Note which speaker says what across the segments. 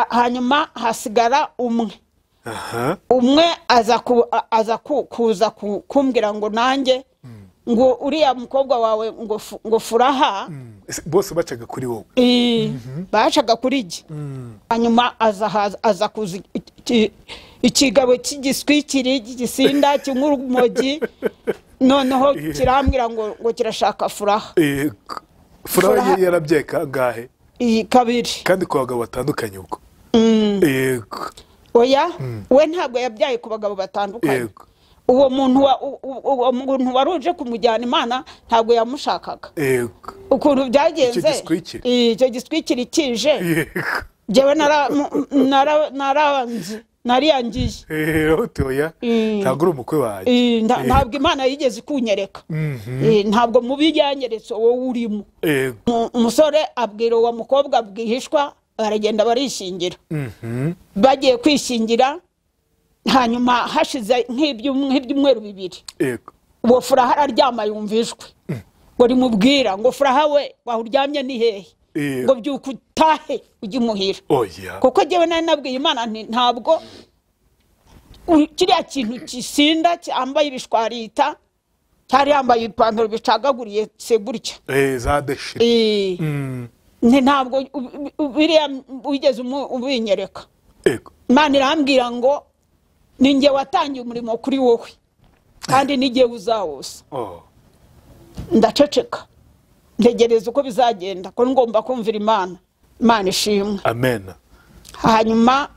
Speaker 1: Hanyuma hasigara umwe. Umwe aza kuza kumbwira ngo nanjye ngo uriya mukobwa wawe ngo Furaha.
Speaker 2: Bose bacaga kuri wowe?
Speaker 1: Bacaga kuri jye. Hanyuma aza kuza ikigabo cy'igiswikiri gisinda cy'urumogi, noneho kirambwira ngo kirashaka Furaha.
Speaker 2: Furaha yarabyaye kangahe?
Speaker 1: Kabiri.
Speaker 2: Kandi ku bagabo batandukanye ubwo? Yego.
Speaker 1: Oya, we ntabwo yabyaye ku bagabo batandukanye. Uwo muntu waruje kumujyana Imana ntabwo yamushakaga. Ukuntu byagenze, icyo giswikiri kije, jewe nariyangiye.
Speaker 2: Ntabwo uri umukwe wanjye.
Speaker 1: Ntabwo Imana yigeze kunyereka. Ntabwo mubi yanyeretse wowe urimo. Umusore abwira uwo mukobwa bwihishwa, baragenda barishingira. Bagiye kwishingira, hanyuma hashize nk'ibyumweru bibiri. Uwo Furaha araryama yumvishwe ngo rimubwira ngo Furaha we waho uryamye ni hehe? Ngo byuka utahe ujye imuhira. Kuko jyewe nari nabwiye Imana nti ntabwo kiriya kintu kisinda cyambaye ibishwarita, cyari yambaye ipantaro bicagaguriye se gutya.
Speaker 2: Za deshire.
Speaker 1: Ntabwo biriya wigeze ubinyereka. Imana irambwira ngo ninjye watangiye umurimo kuri wowe kandi n'igihe uzawusa. Ndaceceka ntegereza uko bizagenda, ko ngomba kumvira Imana. Imana ishimwe.
Speaker 2: Amen.
Speaker 1: Hanyuma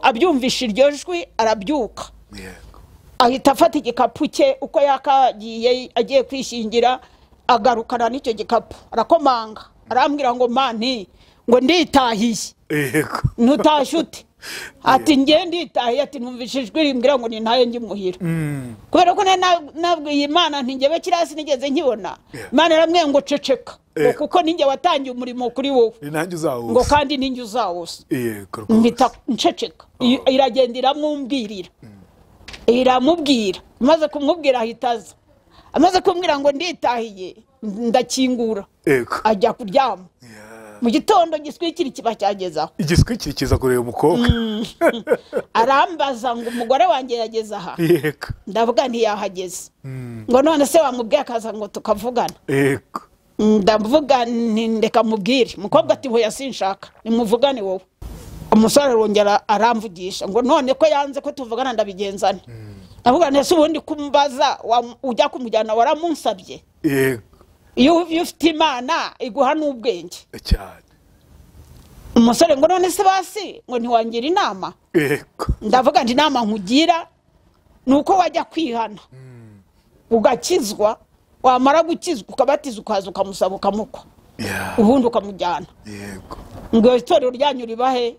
Speaker 1: abyumvisha iryo jwi arabyuka. Ahita afata igikapu cye uko yakagiye agiye kwishingira, agarukana n'icyo gikapu arakomanga arambwira ngo mani ngo nditahiye. Ntutashye ute? Ati nge nditahiye, ati numvise ijwi rimbwira ngo nintaye ngimuhira. Kubera ko nabwiye Imana nti njyewe kiriya sinigeze nkibona. Imana irambwiye ngo ceceka, kuko ninjye watangiye umurimo kuri wowe, ngo kandi ninjye uzawusa. Mpita nceceka. Iragenda iramwumvira, iramubwira. Amaze kumubwira ahita aza. Amaze kumbwira ngo nditahiye, ndakingura ajya kuryama. Mu gitondo giswikiri kiba cyagezaho.
Speaker 2: Igiswikiri kiza kureba umukobwa.
Speaker 1: Arambaza ngo umugore wanjye yageze aha. Ndavuga nti yahageze. Ngo none se wamubwiye akaza ngo tukavugana. Ndavuga nti ndeka mubwire. Umukobwa ati hoya sinshaka, nimuvugane wowe. Umusore arongera aramvugisha ngo none ko yanze ko tuvugana ndabigenzane. Ndavuga nti se ubundi kumbaza ujya kumujyana waramunsabye. Iyo ufite Imana iguha n'ubwenge
Speaker 2: cyane.
Speaker 1: Umusore ngo none se basi ngo ntiwangira inama. Ndavuga nti inama nkugira nuko wajya kwihana ugakizwa, wamara gukizwa ukabatizwa ukaza ukamusaba ukamukwa, ubundi ukamujyana. Ngo itorero ryanyu ribahe?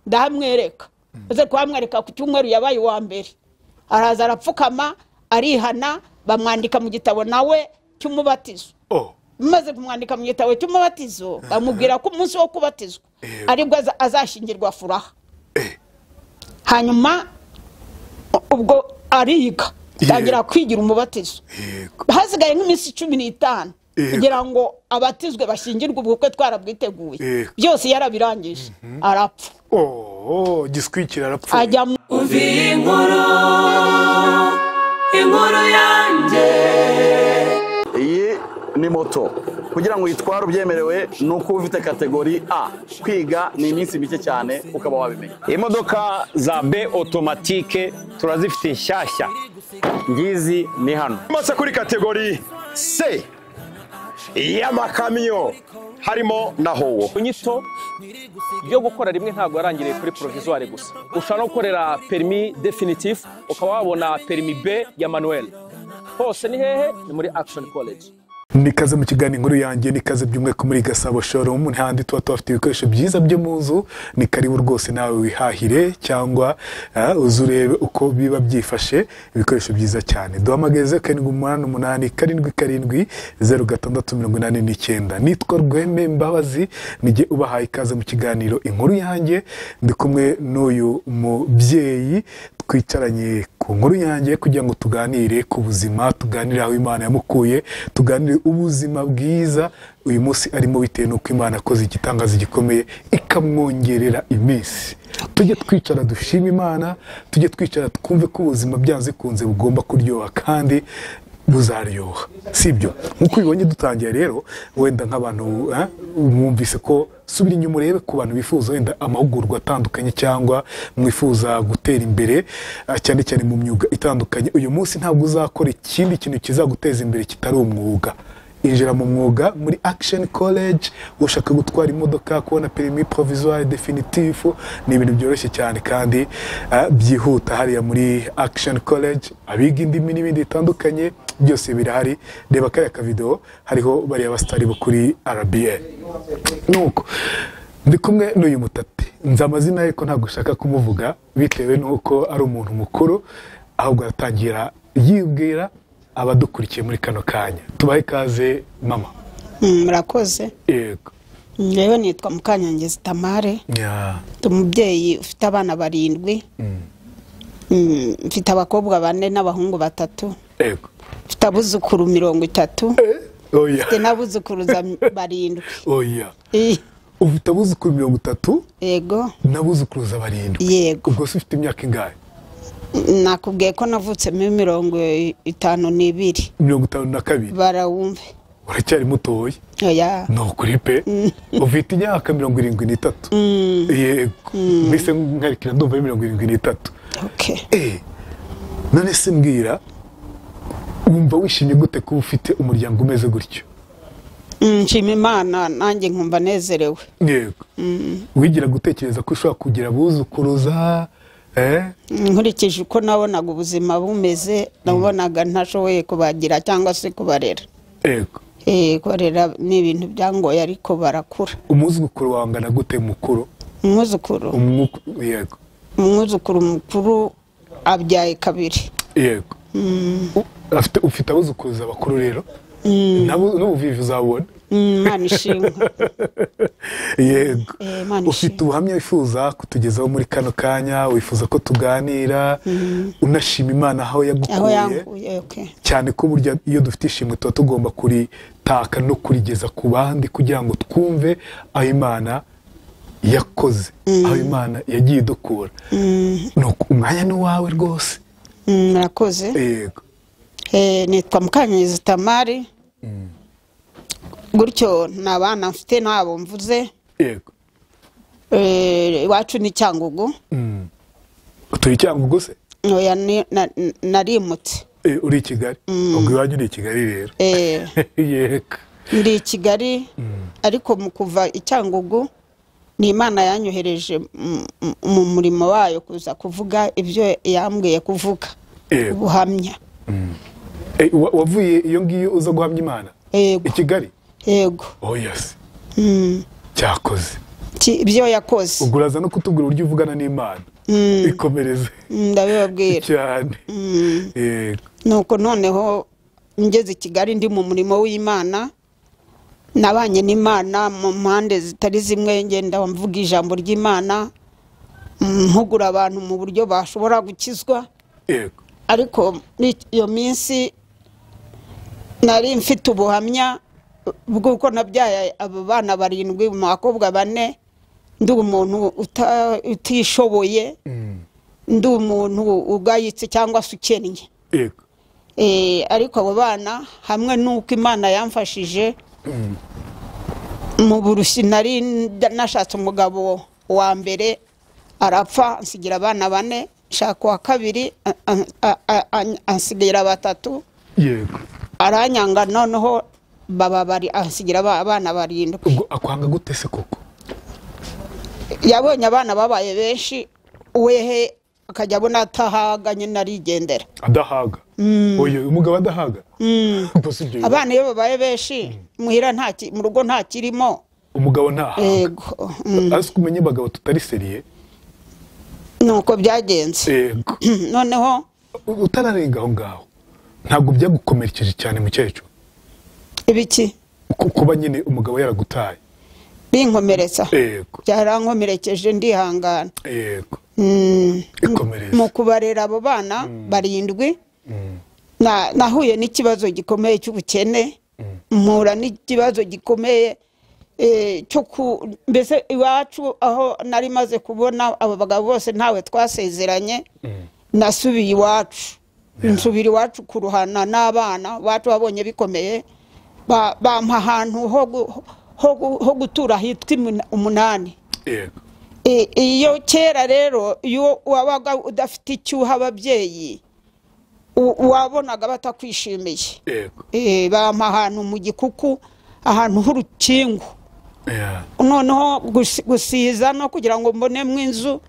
Speaker 1: Ndahamwereka. Maze kuhamwereka ku cyumweru yabaye uwa mbere, araza arapfukama arihana, bamwandika mu gitabo nawe cy'umubatizo. Maze kumwandika mu gitabo cy'umubatizo, bamubwira ko umunsi wo kubatizwa aribwo azashingirwa Furaha. Hanyuma ubwo ariga atangira kwigira umubatizo. Hasigaye nk'iminsi 15 kugira ngo abatizwe bashyingirwe ubukwe twarabwiteguye. Byose yarabirangije arapfa.
Speaker 2: Giswikira arapfa.
Speaker 1: Ajya
Speaker 3: umvi inkuru, inkuru yanjye.
Speaker 4: Iyi ni moto kugira ngo uyitware ubyemerewe ni uko ufite kategori A. Kwiga ni iminsi mike cyane ukaba wabimenya.
Speaker 5: Imodoka za B automatique turazifite nshyashya, ngizi ni hano.
Speaker 6: Masa kuri kategori C y'amakamyo harimo na howo.
Speaker 7: Inyito yo gukora rimwe ntabwo yarangiriye kuri provisoire gusa. Ushobora no gukorera permis définitif ukaba wabona permis B ya manuel. Hose ni hehe? Ni muri Action College.
Speaker 2: Nikaze mu kiganiro inkuru yanjye, nikaze by'umwe muri Gasabo Showroom, ntihandi tuba tubafite ibikoresho byiza byo mu nzu. Ni karibu rwose nawe wihahire cyangwa uzurebe uko biba byifashe, ibikoresho byiza cyane. Duhamagaze 788 77 0689. Nitwa Rweme Mbabazi, nijye ubahaye ikaze mu kiganiro inkuru yanjye. Ndi kumwe n'uyu mubyeyi Twicaranye ku nkuru yanjye kugira ngo tuganire ku buzima, tuganire aho Imana yamukuye, tuganire ubuzima bwiza uyu munsi arimo bitewe n'uko Imana akoze igitangaza gikomeye ikamwongerera iminsi. Tujye twicara dushima Imana, tujye twicara twumve ko ubuzima byanze kunze bugomba kuryoha kandi buzaryoha, sibyo? Nkuko ubibonye dutangiye rero, wenda nk'abantu mwumvise ko subira inyuma urebe ku bantu bifuza wenda amahugurwa atandukanye cyangwa mwifuza gutera imbere cyane cyane mu myuga itandukanye. Uyu munsi ntabwo uzakora ikindi kintu kizaguteza imbere kitari umwuga. Injira mu mwuga muri Action College, ushaka gutwara imodoka, kubona permis provisoire définitif, ni ibintu byoroshye cyane kandi byihuta hariya muri Action College. Abiga indimi n'ibindi bitandukanye byose birahari. Reba kariya ka video hariho bariya basitari bo kuri RBA. Nuko ndi kumwe n'uyu mutati, nzi amazina ye ko ntabwo ushaka kumuvuga bitewe n'uko ari umuntu mukuru, ahubwo aratangira yibwira abadukurikiye muri kano kanya. Tubahe ikaze mama.
Speaker 1: Murakoze.
Speaker 2: Yego.
Speaker 1: Njyewe nitwa Mukanyangezi Tamare. Ndi umubyeyi ufite abana 7. Mfite abakobwa 4 n'abahungu 3.
Speaker 2: Yego.
Speaker 1: Mfite abuzukuru 30.
Speaker 2: Oya.
Speaker 1: Mfite n'abuzukuruza 7.
Speaker 2: Oya. Ufite abuzukuru 30?
Speaker 1: Yego.
Speaker 2: N'abuzukuruza 7.
Speaker 1: Yego.
Speaker 2: Ubwo se ufite imyaka ingahe?
Speaker 1: Nakubwiye ko navutse muri 52.
Speaker 2: 52.
Speaker 1: Barawumve.
Speaker 2: Uracyari mutoya.
Speaker 1: Oya.
Speaker 2: No kuri pe. Ufite imyaka 73. Yego. Mbese nkarikira ndumva 73.
Speaker 1: Okay.
Speaker 2: None se mbwira, wumva wishimye gute kuba ufite umuryango umeze gutyo?
Speaker 1: Nshima Imana nanjye nkumva nezerewe.
Speaker 2: Yego. Wigira gutekereza ko ushobora kugira abuzukuruza?
Speaker 1: Nkurikije uko nabonaga ubuzima bumeze, nabonaga ntashoboye kubagira cyangwa se kubarera.
Speaker 2: Yego.
Speaker 1: Kubarera ni ibintu byangoye ariko barakura.
Speaker 2: Umwuzukuru wangana gute mukuru?
Speaker 1: Umwuzukuru?
Speaker 2: Yego.
Speaker 1: Umwuzukuru mukuru abyaye 2.
Speaker 2: Yego. Ufite abuzukuruza bakuru rero? N'ubuvivi uzabona.
Speaker 1: Imana ishimwe.
Speaker 2: Yego. Ufite ubuhamya wifuza kutugezaho muri kano kanya, wifuza ko tuganira, unashima Imana aho yagukuye. Cyane ko burya iyo dufite ishimwe tuba tugomba kuritaka no kurigeza ku bandi kugira ngo twumve aho Imana yakoze, aho Imana yagiye idukura. Nuko umwanya ni wawe rwose.
Speaker 1: Murakoze.
Speaker 2: Yego.
Speaker 1: Nitwa Mukanyangezi Tamari. Gutyo nta bana mfite nabo mvuze.
Speaker 2: Yego.
Speaker 1: Iwacu ni Cyangugu.
Speaker 2: Utuye Cyangugu se?
Speaker 1: Oya, narimutse.
Speaker 2: Uri i Kigali? Ubwo iwanyu ni i Kigali rero. Yego.
Speaker 1: Ndi i Kigali, ariko mu kuva i Cyangugu ni Imana yanyohereje mu murimo wayo kuza kuvuga ibyo yambwiye kuvuga. Ubuhamya.
Speaker 2: Wavuye iyo ngiyo uza guhamya Imana?
Speaker 1: Yego.
Speaker 2: I Kigali?
Speaker 1: Yego.
Speaker 2: Oh yes. Cyakoze.
Speaker 1: Ibyo yakoze.
Speaker 2: Ubwo uraza no kutubwira uburyo uvugana n'Imana. Ikomereze.
Speaker 1: Ndabibabwira.
Speaker 2: Cyane. Yego.
Speaker 1: Nuko noneho ngeze i Kigali ndi mu murimo w'Imana, nabanye n'Imana mu mpande zitari zimwe, ngenda mvuga ijambo ry'Imana, mpugura abantu mu buryo bashobora gukizwa.
Speaker 2: Yego.
Speaker 1: Ariko iyo minsi nari mfite ubuhamya bw'uko nabyaye abo bana 7 mu bakobwa 4, ndi umuntu utishoboye, ndi umuntu ugayitse cyangwa se ukennye.
Speaker 2: Yego.
Speaker 1: Ariko abo bana hamwe n'uko Imana yamfashije mu burushi, nari nashatse umugabo wa mbere arapfa ansigira abana 4, nshaka wa 2 ansigira 3.
Speaker 2: Yego.
Speaker 1: Aranyanga noneho baba bari ansigira abana 7.
Speaker 2: Ubwo akwanga gute se koko?
Speaker 1: Yabonye abana babaye benshi, wehe akajya abona atahaga nyine arigendera.
Speaker 2: Adahaga? Oya, umugabo adahaga?
Speaker 1: Abana iyo babaye benshi muhira nta mu rugo nta kirimo.
Speaker 2: Umugabo ntahaga.
Speaker 1: Yego.
Speaker 2: Ariko umenye abagabo tutari seriye.
Speaker 1: Nuko byagenze.
Speaker 2: Yego.
Speaker 1: Noneho
Speaker 2: utararenga aho ngaho ntabwo byagukomerekeje cyane mukecuru?
Speaker 1: Ibiki?
Speaker 2: Kuba nyine umugabo yaragutaye.
Speaker 1: Binkomeretsa.
Speaker 2: Yego.
Speaker 1: Byarankomerekeje ndihangana.
Speaker 2: Yego. Ikomereze.
Speaker 1: Mu kubarera abo bana 7, nahuye n'ikibazo gikomeye cy'ubukene, mpura n'ikibazo gikomeye cyo mbese iwacu aho nari maze kubona abo bagabo bose ntawe twasezeranye, nasubiye iwacu. Nsubira iwacu kuruhana n'abana iwacu babonye bikomeye, bampa ahantu ho gutura hitwa 8.
Speaker 2: Yego.
Speaker 1: Iyo kera rero iyo wabaga udafite icyuha ababyeyi wabonaga batakwishimiye.
Speaker 2: Yego.
Speaker 1: Bampa ahantu mu gikuku, ahantu h'urukingo. Noneho gusiza no kugira ngo mbonemo inzu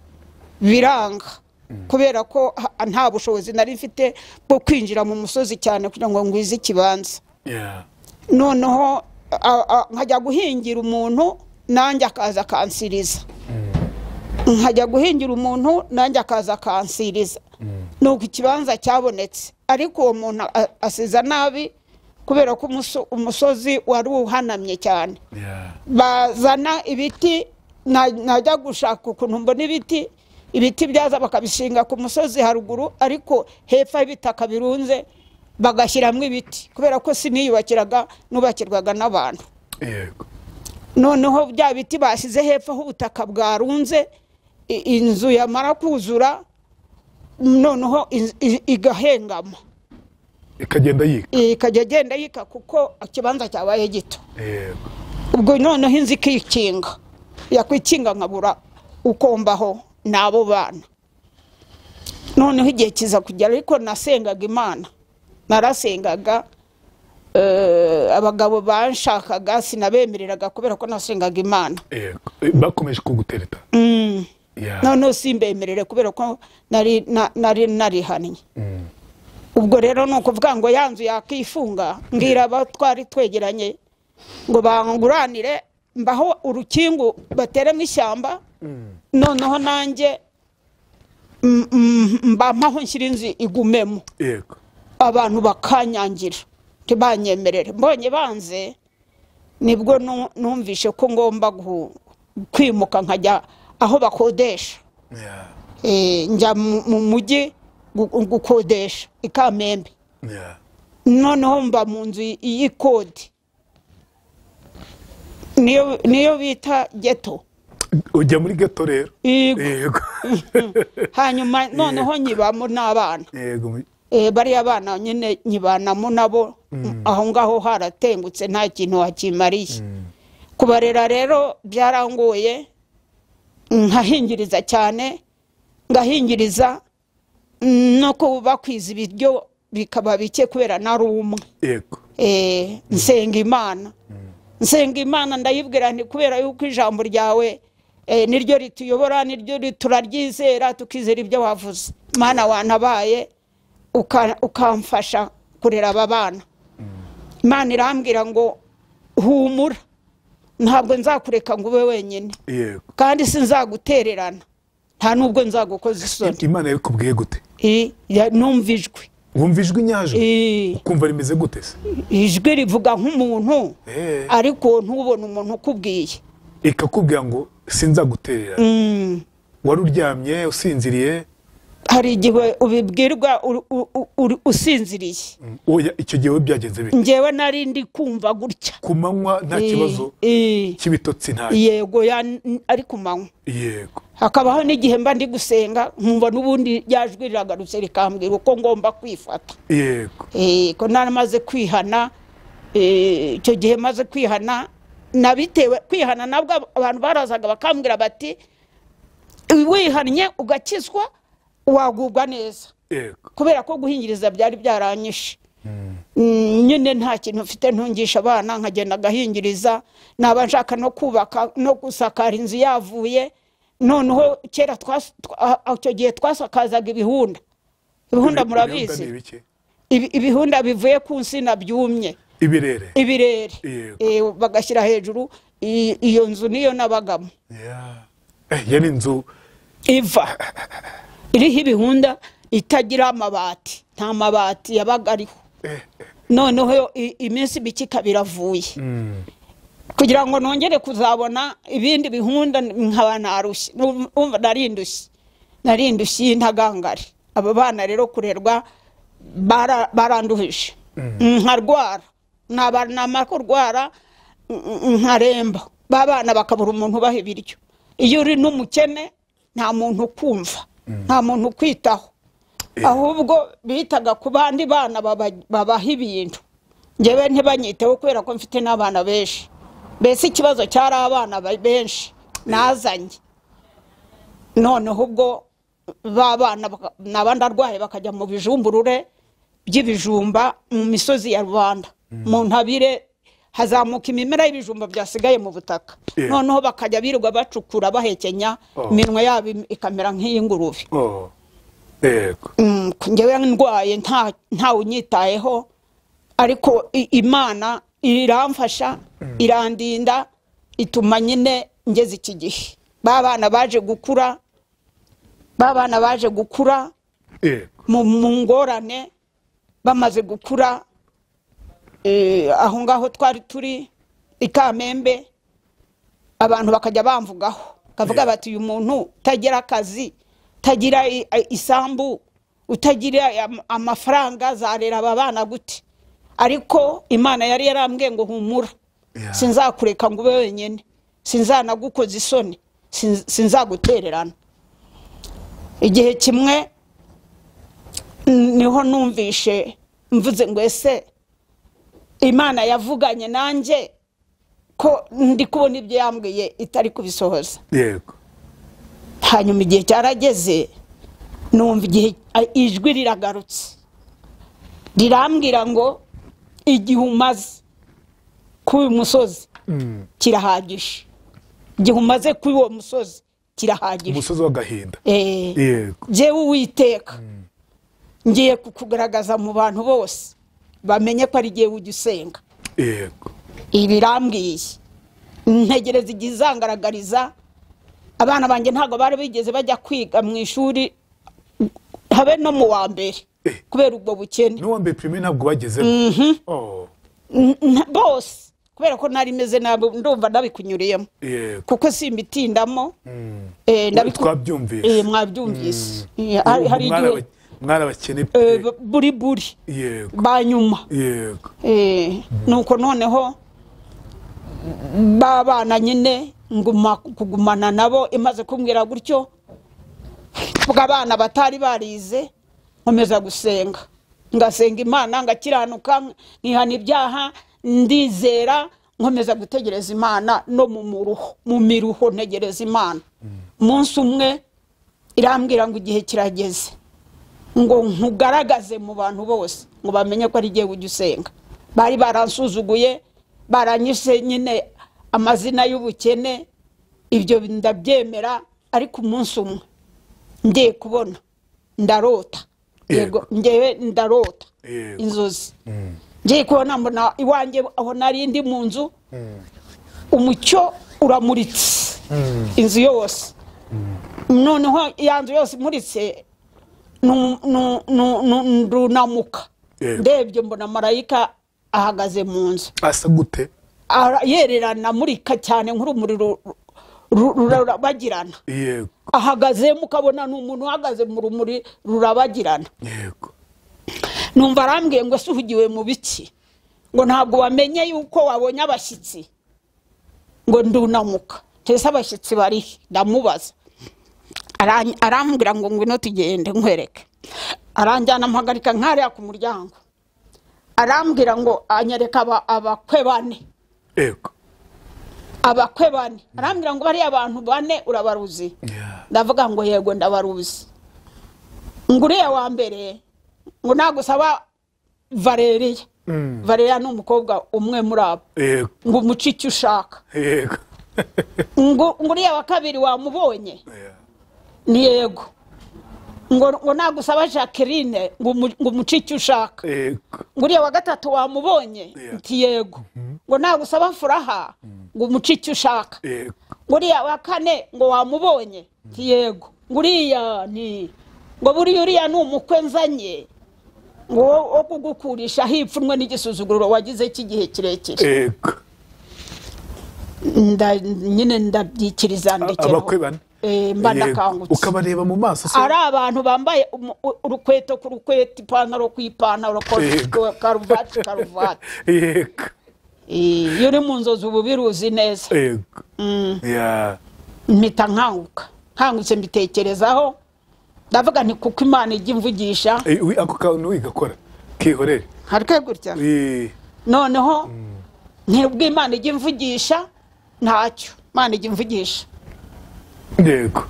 Speaker 1: biranga, kubera ko nta bushobozi nari mfite bwo kwinjira mu musozi cyane kugira ngo ngwize ikibanza. Noneho nkajya guhingira umuntu nanjye akaza akansiriza. Nkajya guhingira umuntu nanjye akaza akansiriza. Nuko ikibanza cyabonetse, ariko uwo muntu asiza nabi kubera ko umusozi wari uhanamye cyane. Bazana ibiti, najya gushaka ukuntu mbona ibiti, ibiti byaza bakabishinga ku musozi haruguru, ariko hepfo y'ibitaka birunze bagashyiramo ibiti, kubera ko siniyubakiraga, nubakirwaga n'abantu.
Speaker 2: Yego.
Speaker 1: Noneho bya biti bashyize hepfo aho ubutaka bwarunze, inzu yamara kuzura noneho igahengama,
Speaker 2: ikagenda yika,
Speaker 1: ikajya igenda yika kuko ikibanza cyabaye gito.
Speaker 2: Yego.
Speaker 1: Ubwo noneho inzu ikikinga, yakwikinga nkabura uko mbaho n'abo bana. Noneho igihe kiza kugera, ariko nasengaga Imana, narasengaga. Abagabo banshakaga sinabemereraga kubera ko nasengaga Imana.
Speaker 2: Yego. Bakomeje kugutereta.
Speaker 1: Noneho simbemerere kubera ko nari narihannye. Ubwo rero ni ukuvuga ngo ya nzu yakifunga, mbwira abo twari twegeranye ngo banguranire mbaho urukingo bateremo ishyamba, noneho nanjye mbampaho nshyira inzu igumemo.
Speaker 2: Yego.
Speaker 1: Abantu bakanyangira ntibanyemerere. Mbonye banze, nibwo numvishe ko ngomba kwimuka nkajya aho bakodesha. Njya mu mujyi gukodesha i Kamembe. Noneho mba mu nzu y'ikodi, niyo bita ghetto.
Speaker 2: Ujya muri ghetto rero? Yego.
Speaker 1: Hanyuma noneho nyibamo n'abana.
Speaker 2: Yego.
Speaker 1: Bariya bana nyine nyibanamo nabo, aho ngaho haratengutse nta kintu wakimariye. Kubarera rero byarangoye, nkahingiriza cyane, ngahingiriza no kubakwiza ibiryo bikaba bike kubera nari umwe.
Speaker 2: Yego.
Speaker 1: Nsenga Imana. Nsenga Imana ndayibwira nti kubera yuko ijambo ryawe niryo rituyobora, niryo turaryizera, tukizera ibyo wavuze. Mana wantabaye ukamfasha kurera aba bana. Imana irambwira ngo humura, ntabwo nzakureka ngo ube wenyine.
Speaker 2: Yego.
Speaker 1: Kandi sinzagutererana, nta nubwo nzagukoza isoni.
Speaker 2: Imana yakubwiye gute?
Speaker 1: Numva ijwi.
Speaker 2: Wumva ijwi nyajwi? Ukumva rimeze gute se?
Speaker 1: Ijwi rivuga nk'umuntu, ariko ntubone umuntu ukubwiye.
Speaker 2: Ikakubwira ngo sinzagutererana. Wari uryamye usinziriye?
Speaker 1: Hari igihe ubibwirwa usinziriye.
Speaker 2: Oya, icyo gihe byagenze bite?
Speaker 1: Njyewe nari ndi kumva gutya.
Speaker 2: Ku manywa nta kibazo cy'ibitotsi nta.
Speaker 1: Yego, ari ku manywa.
Speaker 2: Yego.
Speaker 1: Hakabaho n'igihe mba ndi gusenga nkumva n'ubundi ryajwi riragarutse rikambwira uko ngomba kwifata.
Speaker 2: Yego.
Speaker 1: Ko naramaze kwihana, icyo gihe maze kwihana, nabitewe kwihana nabwo abantu barazaga bakambwira bati wihannye ugakizwa wagubwa neza.
Speaker 2: Yego.
Speaker 1: Kubera ko guhingiriza byari byaranyishe. Nyine nta kintu mfite ntungisha abana, nkagenda gahingiriza, naba nshaka no kubaka no gusakara inzu yavuye. Noneho kera icyo gihe twasakazaga ibihunda. Ibihunda murabizi? Ibihunda bivuye ku nsina byumye.
Speaker 2: Ibirere.
Speaker 1: Ibirere. Bagashyira hejuru. Iyo nzu niyo nabagamo.
Speaker 2: Yari inzu
Speaker 1: iva iriho ibihunda, itagira amabati, nta mabati yabaga ariho. Noneho iminsi mike ikaba iravuye. Kugira ngo nongere kuzabona ibindi bihunda nkaba narushye, narindushye. Nari indushyi y'intagangare. Abo bana rero kurerwa baranduhije, nkarwara, namara kurwara nkaremba, ba bana bakabura umuntu ubaha ibiryo. Iyo uri n'umukene nta muntu ukumva, nta muntu ukwitaho, ahubwo bitaga ku bandi bana babaha ibintu. Njyewe ntibanyiteho kubera ko mfite n'abana benshi. Mbese ikibazo cyari abana benshi nazanye. Noneho ubwo ba bana naba ndarwaye bakajya mu bijumburure by'ibijumba mu misozi ya Rubanda, mu ntabire hazamuka imimera y'ibijumba byasigaye mu butaka. Noneho bakajya birirwa bacukura bahekenya, iminwa yabo ikamera nk'iy'ingurube. Njyewe ndwaye ntawe unyitayeho, ariko Imana iramfasha, irandinda, ituma nyine ngeze iki gihe. Ba bana baje gukura, ba bana baje gukura mu ngorane, bamaze gukura aho ngaho twari turi i Kamembe, abantu bakajya bamvugaho, bakavuga bati uyu muntu utagira akazi, utagira isambu, utagira amafaranga, azarera aba bana gute? Ariko Imana yari yarambwiye ngo humura, sinzakureka ngo ube wenyine, sinzanagukoza isoni, sinzagutererana. Igihe kimwe niho numvishe mvuze ngo ese Imana yavuganye nanjye ko ndi kubona ibyo yambwiye itari kubisohoza.
Speaker 2: Yego.
Speaker 1: Hanyuma igihe cyarageze numva igihe ijwi riragarutse rirambwira ngo igihe umaze kuri uyu musozi kirahagije, igihe umaze kuri uwo musozi kirahagije.
Speaker 2: Umusozi w'agahinda. Yego.
Speaker 1: Jewe Uwiteka ngiye kukugaragaza mu bantu bose bamenye ko ari jyewe ujya usenga.
Speaker 2: Yego.
Speaker 1: Ibi birambwiye, ntegereza igihe izangaragariza. Abana banjye ntabwo bari bigeze bajya kwiga mu ishuri habe no mu wa mbere kubera ubwo bukene.
Speaker 2: N'uwa mbere primaire ntabwo bagezemo.
Speaker 1: Bose kubera ko nari meze nabi, ndumva nabikunyuriyemo. Kuko simbitindamo.
Speaker 2: Twabyumvise.
Speaker 1: Mwabyumvise. Hari igihe
Speaker 2: mwarabakene pe
Speaker 1: buri buri.
Speaker 2: Yego.
Speaker 1: Banyuma.
Speaker 2: Yego.
Speaker 1: Nuko noneho babana nyine nguma kugumana nabo, imaze kumbwira gutyo bw'abana batari barize, nkomeza gusenga, ngasenga Imana, ngakiranuka, nkihana ibyaha, ndizera, nkomeza gutegereza Imana no mu muruho, mu miruho ntegereza Imana. Umunsi umwe irambwira ngo igihe kirageze ngo nkugaragaze mu bantu bose ngo bamenye ko ari jyewe ujya usenga. Bari baransuzuguye, baranyise nyine amazina y'ubukene, ibyo ndabyemera. Ariko umunsi umwe ngiye kubona ndarota. Yego, ngewe ndarota inzozi. Ngiye kubona mbona iwanjye aho nari ndi mu nzu, umucyo uramuritse inzu yose. Noneho ya nzu yose imuritse, ndunamuka ndebye mbona marayika ahagaze mu nzu.
Speaker 2: Asa gute?
Speaker 1: Yererana, amurika cyane nk'urumuri rurabagirana.
Speaker 2: Yego.
Speaker 1: Ahagaze mukabona ni umuntu uhagaze mu rumuri rurabagirana.
Speaker 2: Yego.
Speaker 1: Numva arambwiye ngo ese uhugiwe mu biki? Ngo ntabwo wamenye yuko wabonye abashyitsi. Ngo ndunamuka, ese abashyitsi bari? Ndamubaza. Arambwira ngo ngwino tugende nkwereke. Aranjyana mpagarika nkariya ku muryango. Arambwira ngo anyereka abakwe bane.
Speaker 2: Yego.
Speaker 1: Abakwe bane. Arambwira ngo bariya abantu bane urabaruzi? Ndavuga ngo yego ndabaruzi. Ngo uriya wa mbere ngo nagusaba Valeria. Valeria ni umukobwa umwe muri abo.
Speaker 2: Yego.
Speaker 1: Ngo umuce icyo ushaka.
Speaker 2: Yego.
Speaker 1: Ngo uriya wa kabiri wamubonye? Ni yego. Ngo nagusaba Jacqueline ngo umuce icyo ushaka.
Speaker 2: Yego.
Speaker 1: Ngo uriya wa gatatu wamubonye? Nti yego. Ngo nagusaba Furaha ngo umuce icyo ushaka.
Speaker 2: Yego.
Speaker 1: Ngo uriya wa kane ngo wamubonye? Nti yego. Ngo uriya ni ngo buriya uriya ni umukwe nzanye ngo wo kugukurisha hipfunwe n'igisuzuguriro wagize cy'igihe kirekire.
Speaker 2: Yego.
Speaker 1: Nyine ndabyikiriza ndekeraho.
Speaker 2: Abakwe bane.
Speaker 1: Mba ndakangutse.
Speaker 2: Ukabareba mu maso se?
Speaker 1: Ari abantu bambaye urukweto ku rukweto, ipantaro ku ipantaro, karuvati karuvati.
Speaker 2: Yego.
Speaker 1: Iyo uri mu nzozi uba ubiruzi neza.
Speaker 2: Yego.
Speaker 1: Mpita nkanguka, nkangutse mbitekerezaho, ndavuga nti kuko Imana ijya imvugisha.
Speaker 2: Ako kantu wigakora kihorere
Speaker 1: harike gutya. Noneho ntibwo Imana ijya imvugisha, ntacyo Imana ijya imvugisha.
Speaker 2: Yego.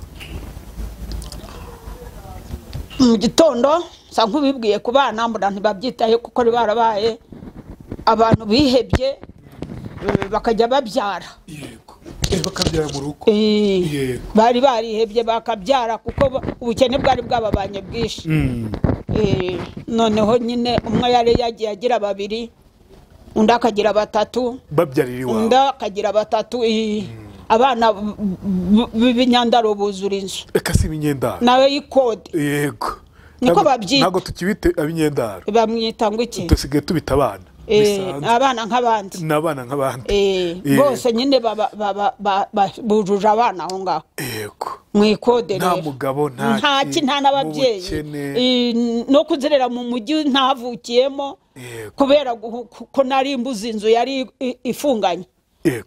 Speaker 1: Mu gitondo nsa nk'ubibwiye ku bana, mbona ntibabyitaye kuko barabaye abantu bihebye, bakajya babyara.
Speaker 2: Yego. Bakabyara mu rugo. Yego.
Speaker 1: Bari barihebye bakabyara kuko ubukene bwari bwababanye bwinshi. Noneho nyine umwe yari yagiye agira babiri, undi akagira batatu,
Speaker 2: babyarira iwawe,
Speaker 1: undi akagira batatu. Abana b'ibinyandaro buzura inzu.
Speaker 2: Eka si ibinyendaro,
Speaker 1: nawe y'ikode.
Speaker 2: Yego.
Speaker 1: Niko babyita.
Speaker 2: Ntabwo tukibite abinyendaro,
Speaker 1: bamwita ngo iki?
Speaker 2: Dusigaye tubita abana.
Speaker 1: Abana nk'abandi.
Speaker 2: Ni abana nk'abandi.
Speaker 1: Bose nyine bujuje abana aho ngaho.
Speaker 2: Yego.
Speaker 1: Mu ikode rero.
Speaker 2: Nta mugabo,
Speaker 1: nta ki, nta n'ababyeyi. No kuzerera mu mujyi ntavukiyemo, kubera ko nari mbuze inzu yari ifunganye.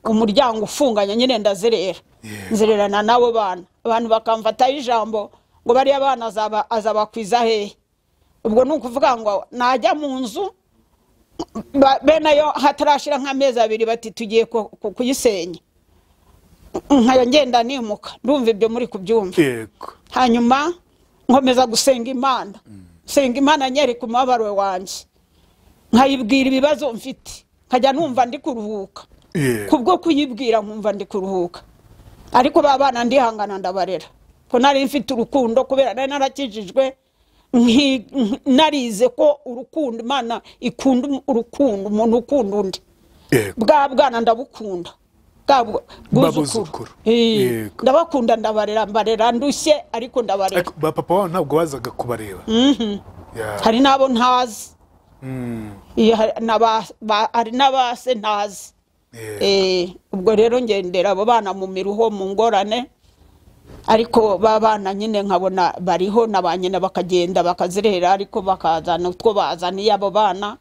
Speaker 1: Umuryango ufunganye nyine ndazerera. Nzererana nabo bana. Abantu bakamfataho ijambo ngo bariya bana azabakwiza hehe. Ubwo ni ukuvuga ngo najya mu nzu bene yo hatarashira nk'amezi abiri bati tugiye kuyisenya. Nkaya ngenda nimuka, ndumva ibyo muri kubyumva.
Speaker 2: Yego.
Speaker 1: Hanyuma nkomeza gusenga Imana. Senga Imana nyereka umubabaro wanjye. Nkayibwira ibibazo mfite. Nkajya numva ndi kuruhuka. Kubwo kuyibwira nkumva ndi kuruhuka. Ariko ba bana ndihangana ndabarera. Ko nari mfite urukundo kubera nari narakijijwe, narize ko urukundo Imana ikunda urukundo, umuntu ukunda undi. Bwa bwana ndabukunda. Bwa bwuzukuru. Ndabakunda ndabarera, mbarera ndushye ariko ndabarera.
Speaker 2: Ba papa wabo ntabwo bazaga kubareba.
Speaker 1: Hari nabo ntazi. Hari n'abase ntazi. Ubwo rero ngendera abo bana mu miruho, mu ngorane, ariko babana nyine nkabona bariho na ba nyina bakagenda bakazerera, ariko bakazana utwo bazaniye abo bana.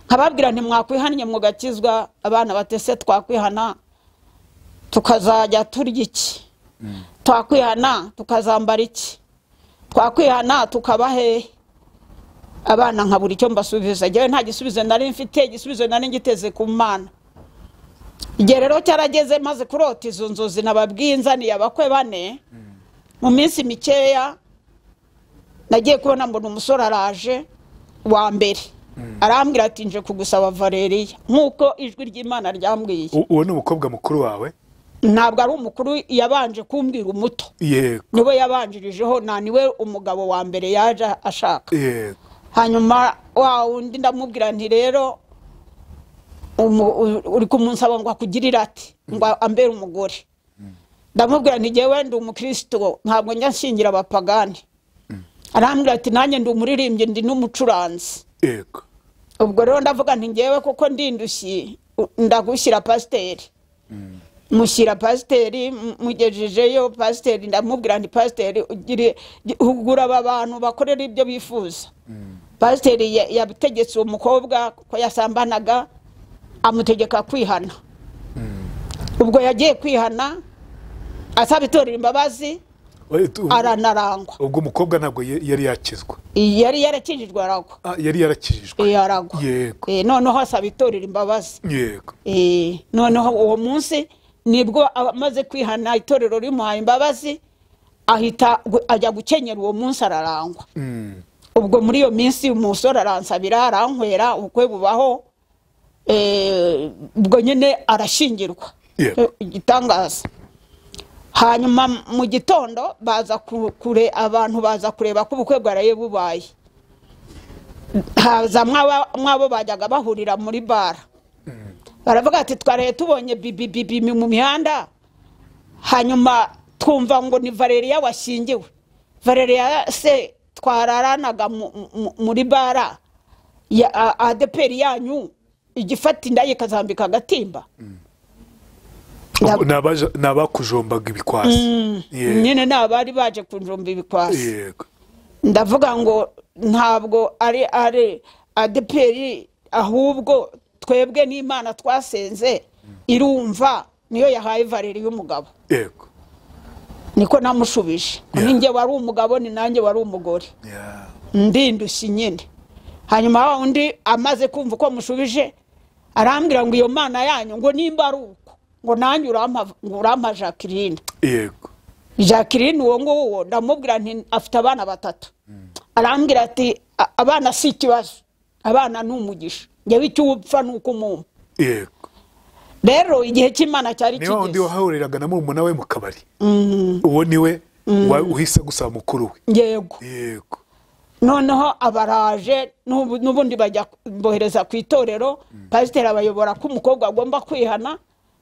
Speaker 1: Nkababwira nti mwakwihannye mugakizwa. Abana batese twakwihana tukazajya turya iki? Twakwihana tukazambara iki? Twakwihana tukaba hehe? Abana nkabura icyo mbasubiza. Njyewe nta gisubizo nari mfite, igisubizo nari ngiteze ku Mana. Igihe rero cyarageze maze kurota izo nzozi nababwiye nzaniye abakwe bane. Mu minsi mikeya nagiye kubona mbona umusore araje wa mbere, arambwira ati nje kugusaba Valeria nkuko ijwi ry'Imana ryambwiye.
Speaker 2: Uwo ni umukobwa mukuru wawe?
Speaker 1: Ntabwo ari umukuru, yabanje kumbwira umuto.
Speaker 2: Yego.
Speaker 1: Niwe yabanjirijeho, na niwe umugabo wa mbere yaje ashaka.
Speaker 2: Yego.
Speaker 1: Hanyuma wa wundi ndamubwira nti rero uri kumunsaba ngo akugirire ati ngo ambere umugore. Ndamubwira nti jewe ndi umukristo, ntabwo njya nshingira abapagani. Arambwira ati nanjye ndi umuririmbyi, ndi n'umucuranzi.
Speaker 2: Yego.
Speaker 1: Ubwo rero ndavuga nti ngewe kuko ndindushyi ndagushyira pasiteri. Mushyira pasiteri, mugejejeyo pasiteri, ndamubwira nti pasiteri hugura aba bantu bakorera ibyo bifuza. Pasiteri yabitegetse uwo mukobwa ko yasambanaga, amutegeka kwihana. Ubwo yagiye kwihana asaba itorero imbabazi, aranarangwa.
Speaker 2: Ubwo umukobwa ntabwo yari yakizwa?
Speaker 1: Yari yarakijijwe aragwa.
Speaker 2: Yari yarakijijwe.
Speaker 1: Aragwa.
Speaker 2: Yego.
Speaker 1: Noneho asaba itorero imbabazi.
Speaker 2: Yego.
Speaker 1: Noneho uwo munsi nibwo amaze kwihana itorero rimuhaye imbabazi, ahita ajya gukenyera uwo munsi ararangwa. Ubwo muri iyo minsi umusore aransabira, arankwera, ubukwe bubaho. Ubwo nyine arashyingirwa. Igitangaza. Hanyuma mu gitondo baza kure, abantu baza kureba ko ubukwe bwaraye bubaye. Haza mwabo bajyaga bahurira muri bara. Baravuga ati twaraye tubonye bibi mu mihanda, hanyuma twumva ngo ni Valeria washyingiwe. Valeria se twararanaga muri bara ya ADPR yanyu, igifata inda ye kazambika agatimba.
Speaker 2: Ni abakujombaga ibikwasi.
Speaker 1: Nyine ni abari baje kunjomba ibikwasi.
Speaker 2: Yego.
Speaker 1: Ndavuga ngo ntabwo ari ADEPR, ahubwo twebwe n'Imana twasenze irumva, niyo yahaye Valeri y'umugabo.
Speaker 2: Yego.
Speaker 1: Niko namushubije. Ninjye wari umugabo, ni nanjye wari umugore. Ndindushye nyine. Hanyuma wa undi amaze kumva uko mushubije, arambwira ngo iyo Mana yanyu ngo nimba ari uko, ngo nanjye urampa Jacqueline.
Speaker 2: Yego.
Speaker 1: Jacqueline uwo nguwo ndamubwira nti afite abana 3. Arambwira ati abana si ikibazo, abana ni umugisha, njyewe icyo upfa ni uko umumpa.
Speaker 2: Yego.
Speaker 1: Rero igihe cy'Imana cyari
Speaker 2: kigeze. Niba undi wahahuriraga na murumuna we mu kabari, uwo niwe uhise gusaba mukuru we.
Speaker 1: Yego.
Speaker 2: Yego.
Speaker 1: Noneho abaraje n'ubundi bajya bohereza ku itorero, pasiteri abayobora ko umukobwa agomba kwihana,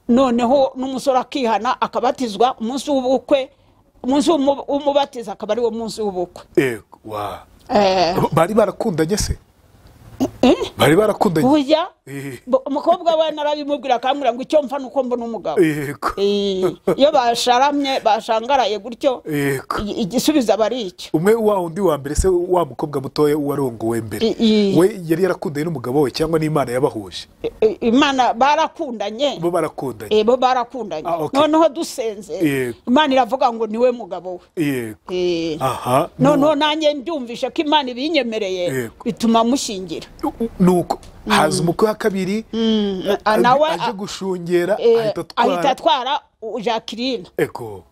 Speaker 1: noneho n'umusore akihana akabatizwa umunsi w'ubukwe, umunsi w'umubatiza akaba ari wo munsi w'ubukwe.
Speaker 2: Yego. Wa. Bari barakundanye se? Bari barakundanye.
Speaker 1: Oya. Umukobwa we narabimubwira akambwira ngo icyo mfa nuko mbona umugabo.
Speaker 2: Yego.
Speaker 1: Iyo basharamye bashangaraye gutyo, igisubizo aba ari icyo.
Speaker 2: Umwe wa undi wa mbere se, wa mukobwa mutoya warongowe mbere, we yari yarakundanye n'umugabo we cyangwa n'Imana yabahuje?
Speaker 1: Imana barakundanye.
Speaker 2: Bo barakundanye.
Speaker 1: Bo barakundanye. Noneho dusenze Imana iravuga ngo niwe mugabo we.
Speaker 2: Yego. Aha.
Speaker 1: Noneho nanjye mbyumvishe ko Imana ibinyemereye bituma mushyingira.
Speaker 2: Nuko haza umukwe wa kabiri
Speaker 1: nawe
Speaker 2: aje gushungera,
Speaker 1: ahita atwara Jacqueline.
Speaker 2: Ego.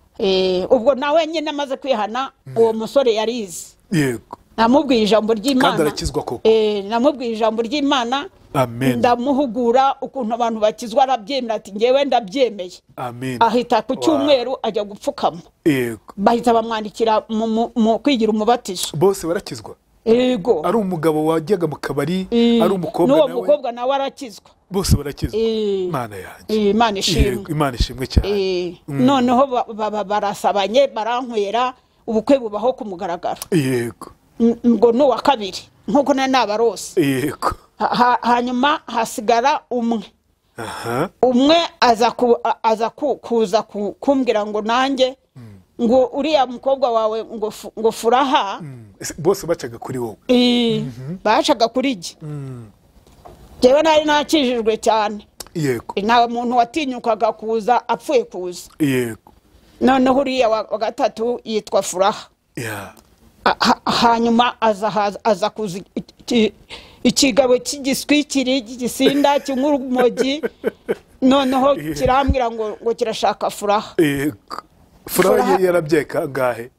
Speaker 1: Ubwo nawe nyine amaze kwihana, uwo musore yarize.
Speaker 2: Yego.
Speaker 1: Namubwiye ijambo ry'Imana.
Speaker 2: Kandi arakizwa koko.
Speaker 1: Namubwiye ijambo ry'Imana.
Speaker 2: Amen.
Speaker 1: Ndamuhugura ukuntu abantu bakizwa, arabyemera ati ngewe ndabyemeye.
Speaker 2: Amen.
Speaker 1: Ahita ku cyumweru ajya gupfukama.
Speaker 2: Yego.
Speaker 1: Bahita bamwandikira mu kwigira umubatizo.
Speaker 2: Bose barakizwa.
Speaker 1: Yego.
Speaker 2: Ari umugabo wajyaga mu kabari, ari umukobwa
Speaker 1: nawe. N'uwo mukobwa nawe arakizwa.
Speaker 2: Bose barakizwa. Imana yanjye.
Speaker 1: Imana ishimwe.
Speaker 2: Imana ishimwe cyane.
Speaker 1: Noneho barasabanye, barankwera, ubukwe bubaho ku mugaragaro.
Speaker 2: Yego.
Speaker 1: Ngo ni uwa kabiri nkuko nari nabarose.
Speaker 2: Yego.
Speaker 1: Hanyuma hasigara umwe. Umwe aza kuza kumbwira ngo nanjye ngo uriya mukobwa wawe ngo Furaha.
Speaker 2: Bose bacaga kuri wowe.
Speaker 1: Bacaga kuri jye. Jewe nari nakijijwe cyane.
Speaker 2: Yego.
Speaker 1: Nta muntu watinyukaga kuza apfuye kuza.
Speaker 2: Yego.
Speaker 1: Noneho uriya wa gatatu yitwa Furaha. Hanyuma aza kuza ikigabo cy'igiswikiri cy'igisinda cy'urumogi, noneho kirambwira ngo kirashaka Furaha.
Speaker 2: Yego. Furaha yarabyaye kangahe?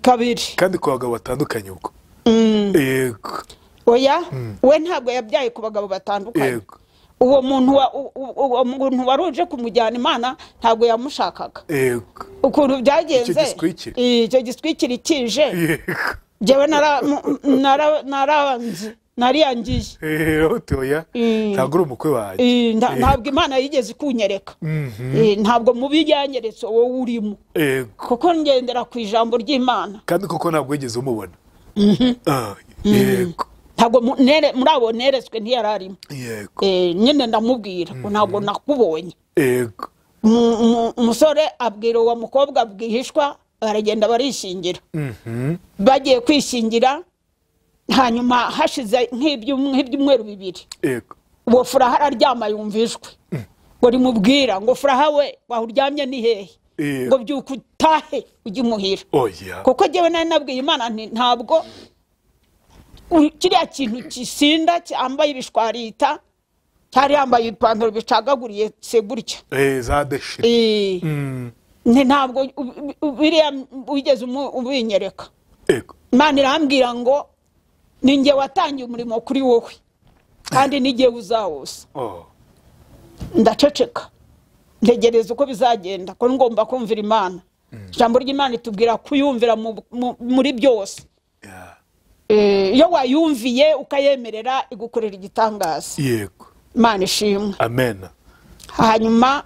Speaker 1: Kabiri.
Speaker 2: Kandi ku bagabo batandukanye ubwo. Yego.
Speaker 1: Oya, we ntabwo yabyaye ku bagabo batandukanye. Uwo muntu waruje kumujyana Imana ntabwo yamushakaga.
Speaker 2: Yego.
Speaker 1: Ukuntu byagenze, icyo giswikiri kije.
Speaker 2: Yego.
Speaker 1: Jewe narabanze nariyangiye.
Speaker 2: Oya, ntabwo uri umukwe wanjye.
Speaker 1: Ntabwo Imana yigeze kunyereka. Ntabwo mubi yanyeretse wowe urimo. Kuko ngendera ku ijambo ry'Imana.
Speaker 2: Kandi kuko ntabwo wigeze umubona. Yego.
Speaker 1: Ntabwo muri abo neretswe ntiyararimo.
Speaker 2: Yego.
Speaker 1: Nyine ndamubwira ngo ntabwo nakubonye.
Speaker 2: Yego.
Speaker 1: Umusore abwira uwo mukobwa bwihishwa, baragenda barishingira. Bagiye kwishingira, hanyuma hashize nk'ibyumweru 2.
Speaker 2: Yego.
Speaker 1: Uwo Furaha araryama yumvishwe. Ngo rimubwira ngo Furaha we waho uryamye ni hehe? Ngo byuka utahe ujye imuhira.
Speaker 2: Oya.
Speaker 1: Kuko jyewe nari nabwiye Imana nti ntabwo kiriya kintu kisinda cyambaye ibishwarita, cyari yambaye ipantaro bicagaguriye se gutya.
Speaker 2: Za deshe.
Speaker 1: Ntabwo biriya wigeze ubinyereka.
Speaker 2: Yego.
Speaker 1: Imana irambwira ngo ninjye watangiye umurimo kuri wowe kandi n'igihe uzawusa. Ndaceceka ntegereza uko bizagenda, ko ngomba kumvira Imana. Ijambo ry'Imana itubwira kuyumvira muri byose. Iyo wayumviye ukayemerera igukorera igitangaza.
Speaker 2: Yego.
Speaker 1: Imana ishimwe.
Speaker 2: Amen.
Speaker 1: Hanyuma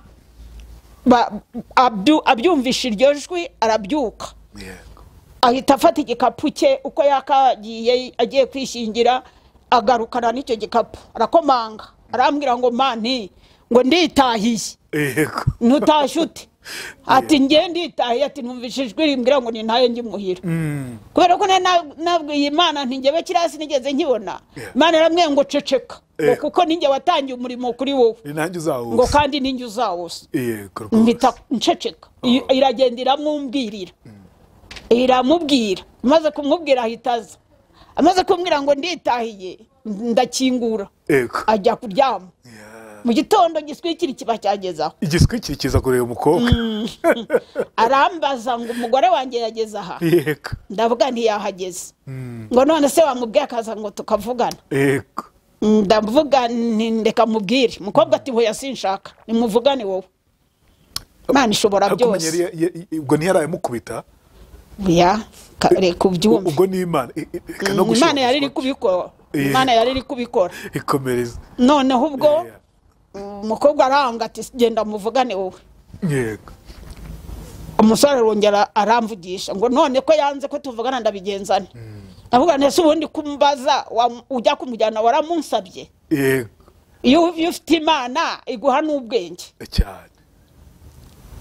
Speaker 1: abyumvisha iryo jwi arabyuka.
Speaker 2: Yego.
Speaker 1: Ahita afata igikapu cye uko yakagiye agiye kwishingira, agarukana n'icyo gikapu, arakomanga, arambwira ngo mani ngo nditahiye. Ntutashye ute? Ati ngiye nditahiye, ati numvise ijwi rimbwira ngo nintaye njye imuhira. Kubera ko nabwiye Imana nti njyewe kiriya sinigeze nkibona. Imana yaramubwiye ngo ceceka, ngo kuko ninjye watangiye umurimo kuri wowe, ngo kandi ninjye uzawusa. Mpita nceceka. Iragenda iramwumvira, iramubwira. Amaze kumubwira ahita aza. Amaze kumbwira ngo nditahiye, ndakingura, ajya kuryama. Mu gitondo giswikiri kiba cyagezaho.
Speaker 2: Igiswikiri kiza kureba umukobwa.
Speaker 1: Arambaza ngo umugore wanjye yageze aha. Ndavuga nti yahageze. Ngo none se wamubwiye akaza ngo tukavugana. Ndavuga nti ndeka mubwire. Umukobwa ati hoya sinshaka, nimuvugane wowe. Imana ishobora byose.
Speaker 2: Ubwo ntiyarayamukubita?
Speaker 1: Ya, reka ubyumve.
Speaker 2: Ubwo ni Imana.
Speaker 1: Imana yari iri kubikora. Imana yari iri kubikora.
Speaker 2: Ikomereza.
Speaker 1: Noneho ubwo umukobwa aranga ati genda muvugane wowe.
Speaker 2: Yego.
Speaker 1: Umusore arongera aramvugisha ngo none ko yanze ko tuvugana ndabigenzane. Avuga nese ubundi kumbaza ujya kumujyana waramunsabye.
Speaker 2: Yego.
Speaker 1: Iyo ufite Imana iguha n'ubwenge.
Speaker 2: Cyane.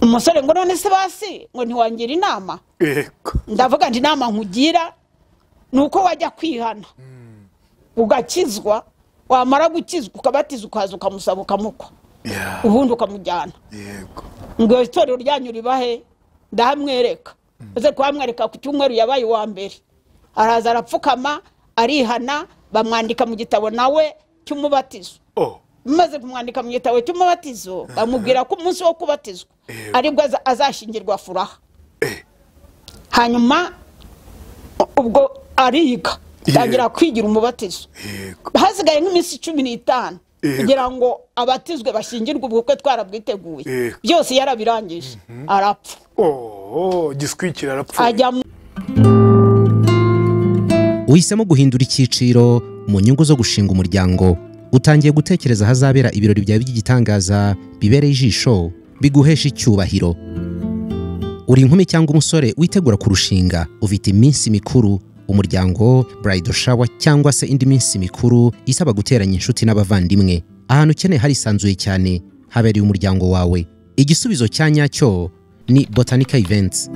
Speaker 1: Umusore ngo none se basi ngo ntiwangira inama.
Speaker 2: Yego.
Speaker 1: Ndavuga nti inama nkugira nuko wajya kwihana. Ugakizwa, wamara gukizwa ukabatizwa ukaza ukamusaba ukamukwa. Ubundi ukamujyana.
Speaker 2: Yego.
Speaker 1: Ngo itorero ryanyu ribahe, ndahamwereka. Maze kuhamwereka ku cyumweru yabaye uwa mbere. Araza arapfukama, arihana, bamwandika mu gitabo nawe cy'umubatizo. Maze kumwandika mu gitabo cy'umubatizo, bamubwira ko umunsi wo kubatizwa aribwo azashingirwa furaha. Hanyuma ubwo ariga, atangira kwigira umubatizo. Hasigaye nk'iminsi 15 kugira ngo abatizwe bashyingirwe ubukwe twarabwiteguye. Byose yarabirangije, arapfa.
Speaker 2: Giswikira arapfa.
Speaker 8: Uhisemo guhindura icyiciro mu nyungu zo gushinga umuryango. Utangiye gutekereza hazabera ibirori byawe by'igitangaza bibereye ijisho biguhesha icyubahiro. Uri inkumi cyangwa umusore witegura kurushinga, ufite iminsi mikuru, umuryango, bridal shower cyangwa se indi minsi mikuru isaba guteranya inshuti n'abavandimwe. Ahantu ukeneye harisanzuye cyane habereye umuryango wawe. Igisubizo cya nyacyo ni Botanica Events.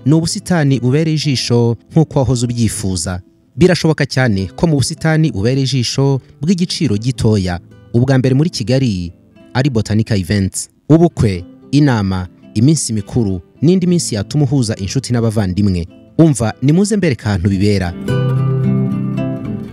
Speaker 8: Ni ubusitani bubereye ijisho nk'uko wahoze ubyifuza. Birashoboka cyane ko mu busitani bubereye ijisho bw'igiciro gitoya, ubwa mbere muri Kigali ari Botanica Events. Ubukwe, inama, iminsi mikuru n'indi minsi yatuma uhuza inshuti n'abavandimwe. Umva nimuze mbereka ahantu bibera.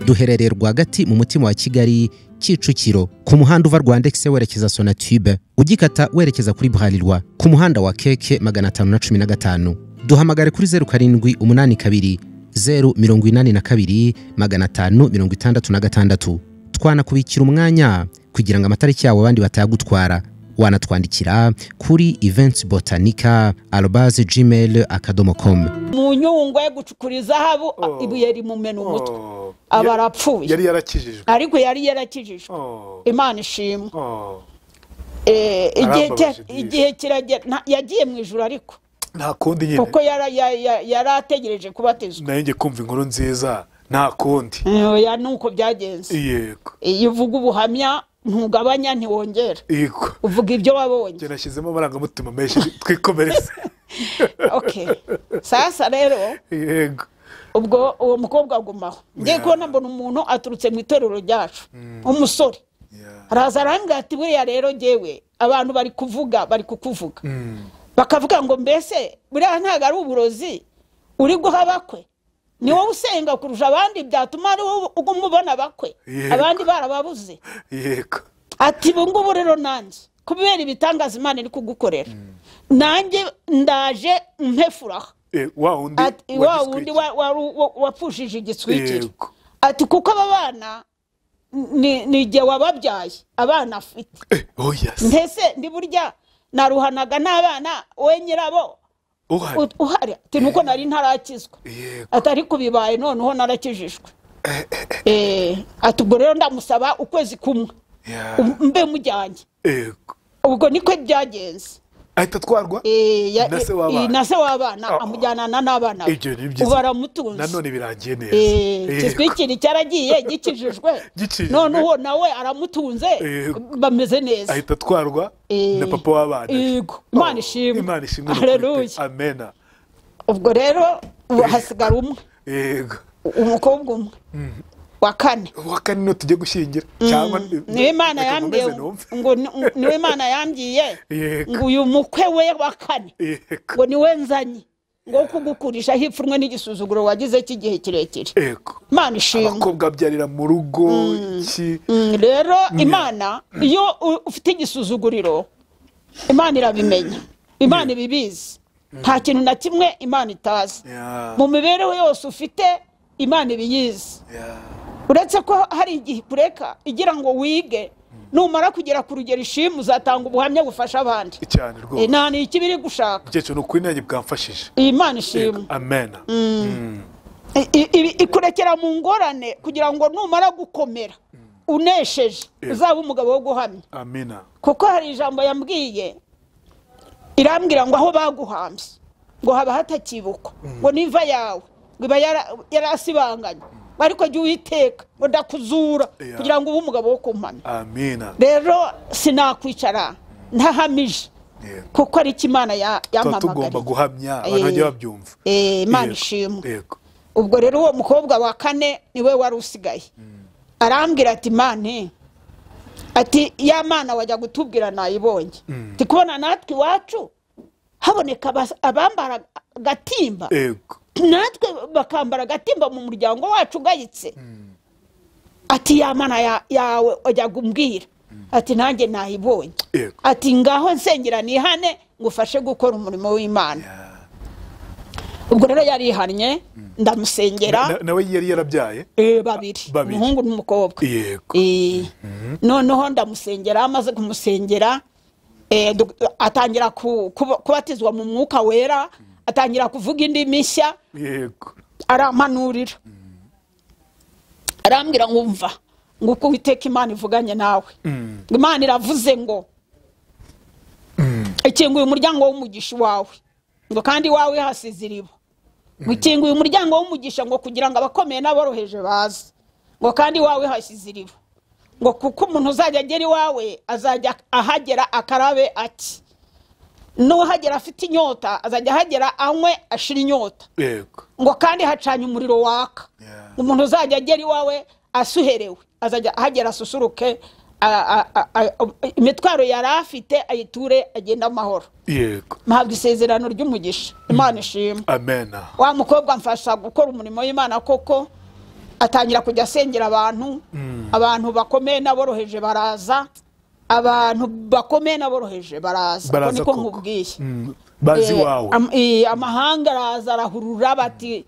Speaker 8: Duherereye rwagati mu mutima wa Kigali, Kicukiro, ku muhanda uva Rwandex werekeza Sonatube, ugikata werekeza kuri Bralirwa, ku muhanda wa Keke 515. Duhamagare kuri 0782 082 566. Twanakubikira umwanya kugira ngo amatariki yawe abandi batayagutwara. Wanatwandikira kuri eventsbotanica@gmail.com.
Speaker 1: Mu nyungwe gucukura izahabu, ibuye rimumena umutwe, aba arapfuye.
Speaker 2: Yari yarakijijwe.
Speaker 1: Ariko yari yarakijijwe. Imana ishimwe. Igihe kiragera yagiye mu ijuru ariko
Speaker 2: nta kundi nyine,
Speaker 1: kuko yari ategereje kubatizwa.
Speaker 2: Nanjye kumva inkuru nziza nta kundi.
Speaker 1: Oya nuko byagenze.
Speaker 2: Yego.
Speaker 1: Iyo uvuga ubuhamya ntugabanya ntiwongera.
Speaker 2: Yego.
Speaker 1: Uvuga ibyo wabonye.
Speaker 2: Njye nashyizemo amarangamutima menshi twikomereze.
Speaker 1: Okay. Sasa rero.
Speaker 2: Yego.
Speaker 1: Ubwo uwo mukobwa agumaho. Ngiye kubona mbona umuntu aturutse mu itorero ryacu. Umusore. Araza arambwira ati buriya rero njyewe abantu bari kuvuga bari kukuvuga. Bakavuga ngo mbese buriya ntago ari uburozi uri guha bakwe. Ni wowe usenga kurusha abandi byatuma ari wowe umubona bakwe. Abandi barababuze.
Speaker 2: Yego.
Speaker 1: Ati bungubu rero nanjye kubera ibitangaza Imana iri kugukorera. Nanjye ndaje mpefuraha. Wa wundi wapfushije igiswikiri. Ati kuko aba bana ni igihe wababyaye abana afite. Mbese ndi burya naruhanaga n'abana we nyirabo uhari. Ati nuko nari ntarakizwa. Atari kubibaye noneho narakijijwe. Ati ubwo rero ndamusaba ukwezi kumwe mbe mujyanye. Ubwo niko byagenze.
Speaker 2: Ahita atwarwa
Speaker 1: na se w'abana amujyanana n'abana ubu aramutunze.
Speaker 2: Nanone birangiye neza.
Speaker 1: Kitwikiri cyaragiye gikijijwe, none uwo nawe aramutunze, bameze neza.
Speaker 2: Ahita atwarwa na papa w'abana.
Speaker 1: Yego, Imana ishimwe.
Speaker 2: Imana ishimwe.
Speaker 1: Haleluya.
Speaker 2: Amen.
Speaker 1: Ubwo rero hasigara umwe.
Speaker 2: Yego.
Speaker 1: Umukobwa umwe wa kane.
Speaker 2: Wa kane no tujye gushyingira cyangwa
Speaker 1: niwe Imana yambwiye ngo niwe Imana yambwiye ngo uyu mukwe we wa kane ngo niwe nzanye ngo kugukurisha hipfunwe n'igisuzuguro wagize cy'igihe kirekire.
Speaker 2: Yego.
Speaker 1: Imana ishimwe.
Speaker 2: Abakobwa byarira mu rugo iki.
Speaker 1: Rero Imana iyo ufite igisuzuguriro Imana irabimenya. Imana ibibizi. Nta kintu na kimwe Imana itazi. Mu mibereho yose ufite Imana ibiyizi. Uretse ko hari igihe kureka igira ngo wige, numara kugera ku rugero ishimwe uzatanga ubuhamya bufasha abandi.
Speaker 2: Cyane rwose.
Speaker 1: Nta n'iki biri gushaka.
Speaker 2: Icyo ni ukuri nanjye bwamfashije.
Speaker 1: Imana ishimwe.
Speaker 2: Amen.
Speaker 1: Ikurekera mu ngorane kugira ngo numara gukomera unesheje uzaba umugabo wo guhamya.
Speaker 2: Amina.
Speaker 1: Kuko hari ijambo yambwiye irambwira ngo aho baguhambye ngo haba hatakibukwa, ngo niva yawe ngo iba yarasibanganye, ariko jya Uwiteka ngo ndakuzura kugira ngo ube umugabo wo kumpamya.
Speaker 2: Amina.
Speaker 1: Rero sinakwicara ntahamije kuko ari Imana yampamagariye.
Speaker 2: Tugomba guhamya abantu bajye babyumva.
Speaker 1: Imana ishimwe. Ubwo rero uwo mukobwa wa kane niwe wari usigaye. Arambwira ati Imana, ati ya Mana wajya gutubwira nayibonye. Ndi kubona natwe iwacu haboneka abambara agatimba. Natwe bakambara agatimba mu muryango wacu ugayitse. Ati ya Mana yawe wajya kumbwira. Ati nanjye nayibonye. Ati ngaho nsengera nihane ngufashe gukora umurimo w'Imana. Ubwo rero yarihannye ndamusengera.
Speaker 2: Nawe yari yarabyaye?
Speaker 1: Babiri, umuhungu n'umukobwa.
Speaker 2: Yego.
Speaker 1: Noneho ndamusengera, amaze kumusengera atangira kubatizwa mu mwuka wera, atangira kuvuga indimi nshya.
Speaker 2: Yego.
Speaker 1: Arampanurira. Arambwira ngo umva ngo uko Uwiteka Imana ivuganye nawe. Imana iravuze ngo ikinguye umuryango w'umugisha wawe, ngo kandi wawe hasize iriba. Ngo ikinguye umuryango w'umugisha ngo kugira ngo abakomeye n'aboroheje baze, ngo kandi wawe hasize iriba, ngo kuko umuntu uzajya agera iwawe azajya ahagera akarabe ati nuhagera afite inyota azajya ahagera anywe ashira inyota.
Speaker 2: Yego.
Speaker 1: Ngo kandi hacanye umuriro waka. Umuntu uzajya agera iwawe asuherewe azajya ahagera asusuruke, imitwaro yari afite ayiture agenda amahoro.
Speaker 2: Yego.
Speaker 1: Mpabwa isezerano ry'umugisha. Imana ishimwe.
Speaker 2: Amen.
Speaker 1: Wa mukobwa mfasha gukora umurimo w'Imana koko, atangira kujya asengera abantu, abantu bakomeye n'aboroheje baraza, abantu bakomeye n'aboroheje baraza. Niko nkubwiye.
Speaker 2: Bazi wawe.
Speaker 1: Amahanga araza arahurura bati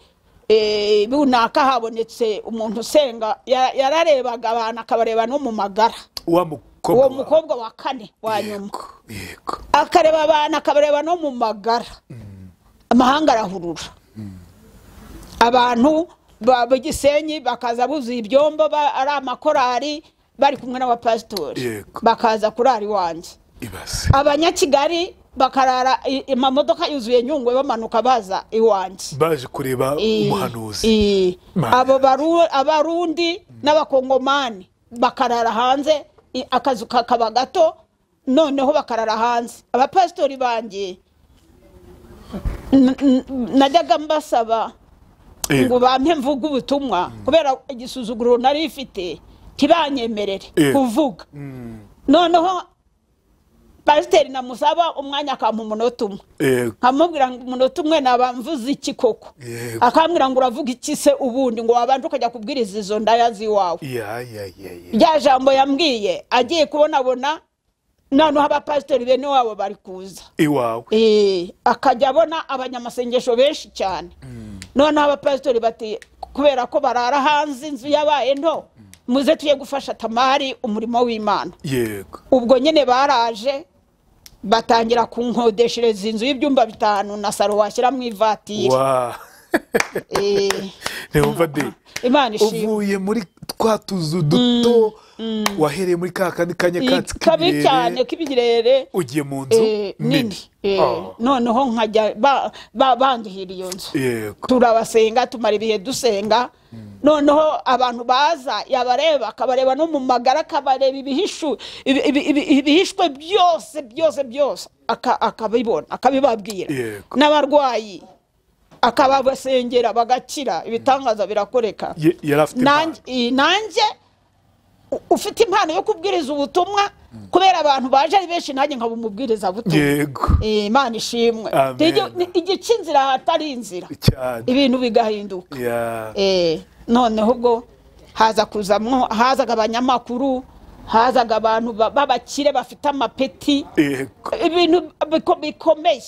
Speaker 1: bunaka habonetse umuntu usenga. Yararebaga abantu akabareba no mu magara. Uwo mukobwa wa kane wa nyuma.
Speaker 2: Yego.
Speaker 1: Akareba abantu akabareba no mu magara. Amahanga arahurura. Abantu b'Igisenyi bakaza buzuye ibyombo ari amakorari bari kumwe n'abapasitori. Bakaza kurara iwanjye. Abanyakigali bakarara amamodoka yuzuye Nyungwe bamanuka baza iwanjye.
Speaker 2: Baje kureba umuhanuzi.
Speaker 1: Abo abarundi n'abakongomani bakarara hanze, akazu kakaba gato noneho bakarara hanze. Abapasitori banjye najyaga mbasaba ngo bampe mvuga ubutumwa kubera igisuzuguro nari ifite ntibanyemerere kuvuga. Noneho pasiteri namusaba umwanya akampa umunota umwe, nkamubwira ngo umunota umwe naba mvuze iki koko, akambwira ngo uravuga iki se ubundi, ngo wabanje ukajya kubwiriza izo ndaya z'iwawe. Rya jambo yambwiye agiye kubonabona noneho abapasitori bene wabo bari kuza
Speaker 2: iwawe,
Speaker 1: akajya abona abanyamasengesho benshi cyane. Noneho abapasitori bati kubera ko barara hanze inzu yabaye nto, muze tuye gufasha Tamari umurimo w'Imana.
Speaker 2: Yego.
Speaker 1: Ubwo nyine baraje batangira kunkodeshereza inzu y'ibyumba 5 na saro washyira mu ivatiri.
Speaker 2: Ntiwumva de.
Speaker 1: Imana ishimwe.
Speaker 2: Uvuye muri Twa tuzu duto wahereye muri ka kandi kanyakatsi
Speaker 1: kabi cyane k'ibirere,
Speaker 2: ugiye mu nzu
Speaker 1: nini. Noneho nkajya bandihira iyo nzu. Turabasenga, tumara ibihe dusenga. Noneho abantu baza yabareba, akabareba no mu magara, akabareba ibihishwe byose byose byose, akabibona, akabibabwira. N'abarwayi akababasengera bagakira, ibitangaza birakoreka. Nanjye ufite impano yo kubwiriza ubutumwa, kubera abantu baje ari benshi, nanjye nkaba umubwiriza butumwa. Imana ishimwe. Igice inzira hatari inzira, ibintu bigahinduka. Noneho ubwo haza kuzamwo, hazaga abanyamakuru, hazaga abantu b'abakire bafite amapeti, ibintu bikomeye.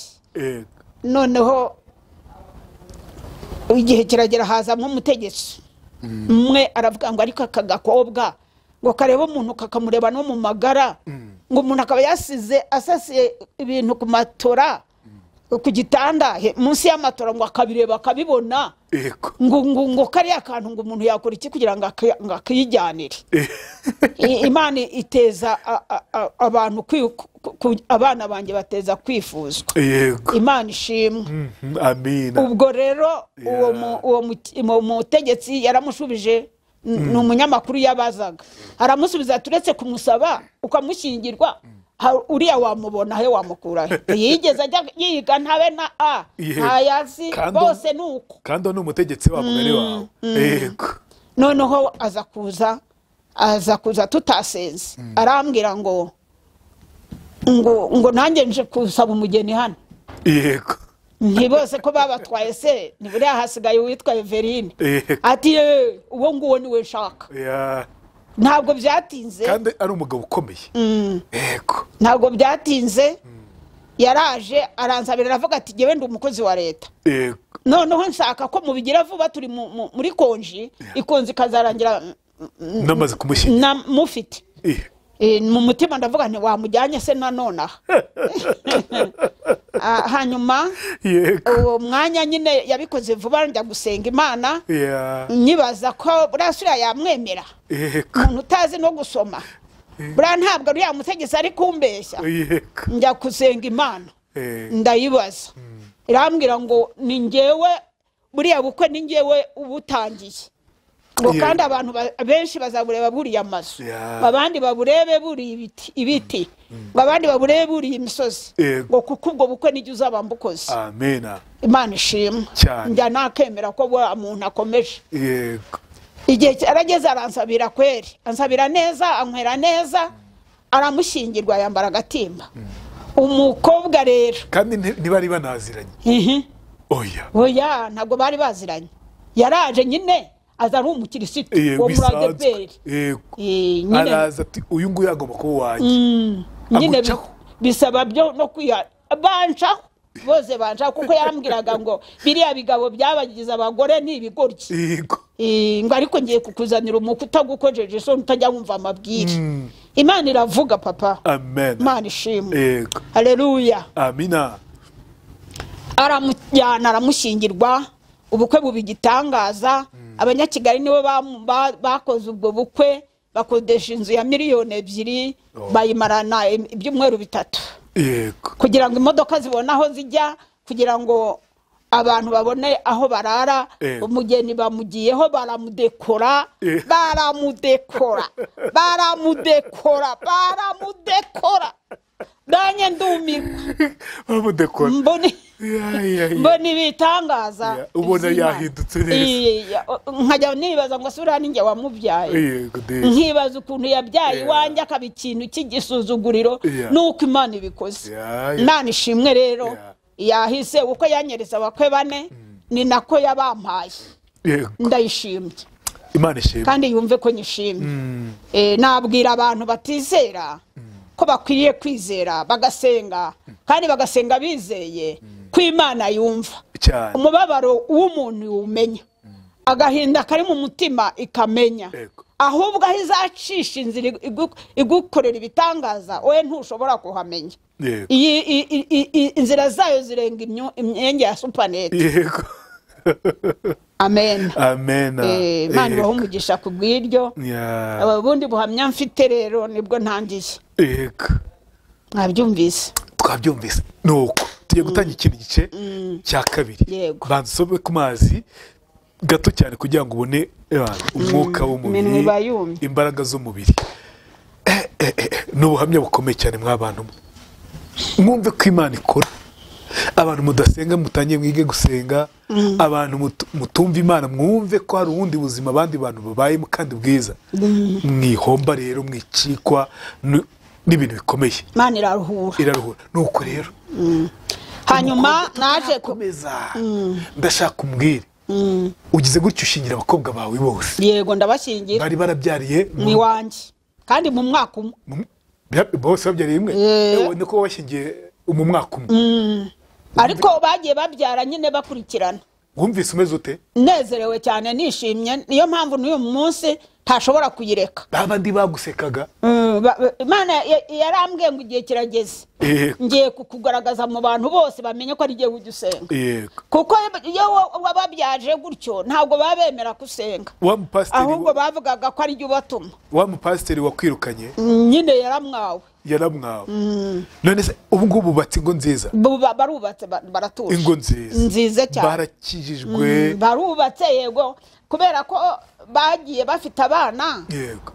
Speaker 1: Noneho igihe kiragera hazamwo umutegetsi umwe, aravuga ngo ariko aka gakobwa ngo kareba umuntu kakamureba no mu magara, ngo umuntu akaba yasize asasiye ibintu ku matora, ku gitanda munsi y'amatora, ngo akabireba akabibona, ngo ngo ngo kariya kantu ngo umuntu yakora iki kugira ngo akijyanire. Imana iteza abantu, abana banjye bateza kwifuzwa. Imana ishimwe.
Speaker 2: Amina.
Speaker 1: Ubwo rero uwo mutegetsi yaramushubije, ni umunyamakuru yabazaga, aramusubiza turetse kumusaba ukamushyingirwa, uriya wamubona he, wamukura he? Yigeze ajya yiga ntabe na a ntayazi bose nuko.
Speaker 2: Kandi ni umutegetsi wa mugari wawe. Yego.
Speaker 1: Noneho aza kuza tutasenze, arambwira ngo ngo ngo nanjye nje kusaba umugeni hano.
Speaker 2: Yego.
Speaker 1: Ntibose ko babatwaye se, ni buriya hasigaye uwitwa Everine. Ati uwo nguwo niwe nshaka. Ntabwo byatinze.
Speaker 2: Kandi ari umugabo ukomeye. Yego.
Speaker 1: Ntabwo byatinze, yaraje aransabira, aravuga ati jyewe ndi umukozi wa leta.
Speaker 2: Yego.
Speaker 1: Noneho nshaka ko mubigira vuba, turi muri konji, ikonzi ikazarangira
Speaker 2: namaze kumushyingira.
Speaker 1: Mufite. Mu mutima ndavuga nti wamujyanye se nanone aha. Hanyuma uwo mwanya nyine yabikoze vuba, njya gusenga Imana, nyibaza ko buriya suriya yamwemera, umuntu utazi no gusoma, buriya ntabwo uriya mutegetsi ari kumbeshya. Njya gusenga Imana, ndayibaza, irambwira ngo ni njyewe buriya bukwe, ni njyewe ubutangiye, ngo kandi abantu benshi bazabureba buriya amazu, abandi baburebe buri ibiti, ngo abandi baburebe buri imisozi, ngo kuko ubwo bukwe nijye uzaba mbukoze.
Speaker 2: Amena.
Speaker 1: Imana ishimwe. Njya nakemera ko umuntu akomeje.
Speaker 2: Yego.
Speaker 1: Igihe arageze aransabira kweri, ansabira neza, anywera neza, aramushyingirwa, yambara agatimba. Umukobwa rero
Speaker 2: kandi ntibari banaziranye. Oya.
Speaker 1: Oya, ntabwo bari baziranye. Yaraje nyine aza ari umukirisitu wo muri ADEPR.
Speaker 2: Yego. Araza ati uyu nguyu agomba kuba wanjye.
Speaker 1: Nyine bisaba byo no kwiha bancaho bose bancaho, kuko yarambwiraga ngo biriya bigabo byabagize abagore ni ibigoryi.
Speaker 2: Yego.
Speaker 1: Ngo ariko ngiye kukuzanira umuku utagukojeje isoni, utajya wumva amabwire. Imana iravuga papa.
Speaker 2: Amen.
Speaker 1: Imana ishimwe.
Speaker 2: Yego.
Speaker 1: Haleluya.
Speaker 2: Amina.
Speaker 1: Aramujyana aramushyingirwa, ubukwe buba igitangaza. Abanyakigali nibo bakoze ubwo bukwe, bakodesha inzu ya 2 miliyoni, bayimarana ibyumweru 3.
Speaker 2: Yego.
Speaker 1: Kugira ngo imodoka zibone aho zijya, kugira ngo abantu babone aho barara. Umugeni bamugiyeho baramudekora, baramudekora, baramudekora, baramudekora, nanjye ndumirwa.
Speaker 2: Baramudekora.
Speaker 1: Mbona ibitangaza,
Speaker 2: ubona yahindutse neza.
Speaker 1: Nkajya nibaza ngo sura ninjye wamubyaye, nkibaza ukuntu yabyaye iwanjye akaba ikintu cy'igisuzuguriro, nuko Imana ibikoze. Imana ishimwe rero, yahise uko yanyereza abakwe 4, ni nako yabampaye. Ndayishimye.
Speaker 2: Imana ishimwe.
Speaker 1: Kandi yumve ko nyishimye. Nabwira abantu batizera ko bakwiriye kwizera, bagasenga, kandi bagasenga bizeye ko Imana yumva. Umubabaro w'umuntu umenya, agahinda kari mu mutima ikamenya, ahubwo aho izacisha inzira igukorera ibitangaza wowe ntushobora kuhamenya. Inzira zayo zirenga imyenge ya supanete. Amen.
Speaker 2: Amen.
Speaker 1: Imana ibahe umugisha ku bw'iryo. Ubundi buhamya mfite rero nibwo ntangiye.
Speaker 2: Yego.
Speaker 1: Mwabyumvise.
Speaker 2: Twabyumvise. Nuko tugiye gutangira ikindi gice cya kabiri. Banza usome ku mazi gato cyane kugira ngo ubone umwuka w'umubiri, imbaraga z'umubiri. Ni ubuhamya bukomeye cyane mw'abantu. Mwumve ko Imana ikora. Abantu mudasenga mutangiye mwige gusenga, abantu mutumva Imana mwumve ko hari ubundi buzima abandi bantu babayemo kandi bwiza. Mwihomba rero mwicikwa n'ibintu bikomeye.
Speaker 1: Imana iraruhura.
Speaker 2: Iraruhura. Nuko rero
Speaker 1: hanyuma naje
Speaker 2: komeza ndashaka umbwire. Ugize gutyo ushingira abakobwa bawe bose.
Speaker 1: Yego ndabashingira.
Speaker 2: Bari barabyariye
Speaker 1: mu iwanjye kandi mu mwaka umwe.
Speaker 2: Bose babyariye imwe. Ewe niko washingiye mu mwaka umwe.
Speaker 1: Ariko bagiye babyara nyine bakurikirana.
Speaker 2: Wumvise umeze ute?
Speaker 1: Nezerewe cyane nishimye, niyo mpamvu n'uyu munsi ntashobora kuyireka.
Speaker 2: Babandi bagusekaga.
Speaker 1: Imana yarambwiye ngo igihe kirageze. Ngiye kukugaragaza mu bantu bose bamenye ko ari igihe ujya usenga. Kuko iyo wababyaje gutyo ntabwo baba bemera kusenga. Ahubwo bavugaga ko ari ubatuma.
Speaker 2: Wa mupasiteri wakwirukanye?
Speaker 1: Nyine yaramwawe.
Speaker 2: Yaramwawe. None se ubu ngubu bubatse ingo nziza?
Speaker 1: Barubatse baratuje.
Speaker 2: Ingo nziza.
Speaker 1: Nziza cyane.
Speaker 2: Barakijijwe.
Speaker 1: Barubatse yego kubera ko bagiye bafite abana.
Speaker 2: Yego.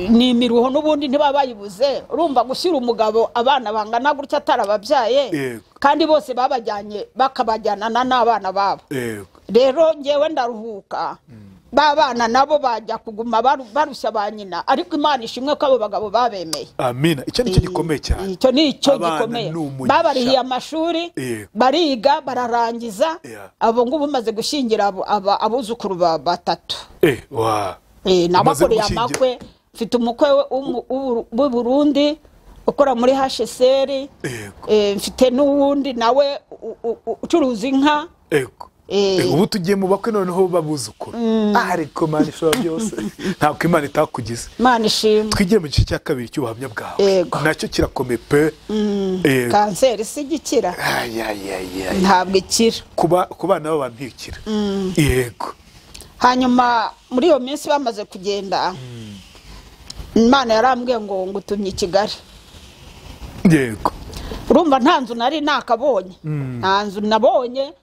Speaker 1: Ni imiruho n'ubundi ntibabayibuze. Urumva gushyira umugabo abana bangana gutya atarababyaye kandi bose babajyanye bakabajyanana n'abana babo. Rero ngewe ndaruhuka. Babana nabo bajya kuguma barushya ba nyina, ariko Imana ishimwe ko abo bagabo babemeye.
Speaker 2: Amina. Icyo nicyo gikomeye cyane.
Speaker 1: Icyo nicyo gikomeye. Babarihiye amashuri bariga bararangiza. Abo ngubu maze gushyingira abuzukuru batatu. Nabakoreye amakwe. Mfite umukwe w'u Burundi ukora muri HCR. Mfite n'uwundi nawe ucuruza inka.
Speaker 2: Ubu tugiye mu bakwe noneho babuzukuru. Ariko Imana ishobora byose. Ntabwo Imana itakugize.
Speaker 1: Imana ishimwe.
Speaker 2: Twigire mu gice cya kabiri cy'ubuhamya bwawe. Nacyo kirakomeye pe.
Speaker 1: Kanseri si igikira. Ntabwo ikira.
Speaker 2: Ku bana b'abantu ntikira. Yego.
Speaker 1: Hanyuma muri iyo minsi bamaze kugenda, Imana yarambwiye ngo ngutumye i Kigali.
Speaker 2: Yego.
Speaker 1: Urumva nta nzu nari nakabonye. Nta nzu nabonye.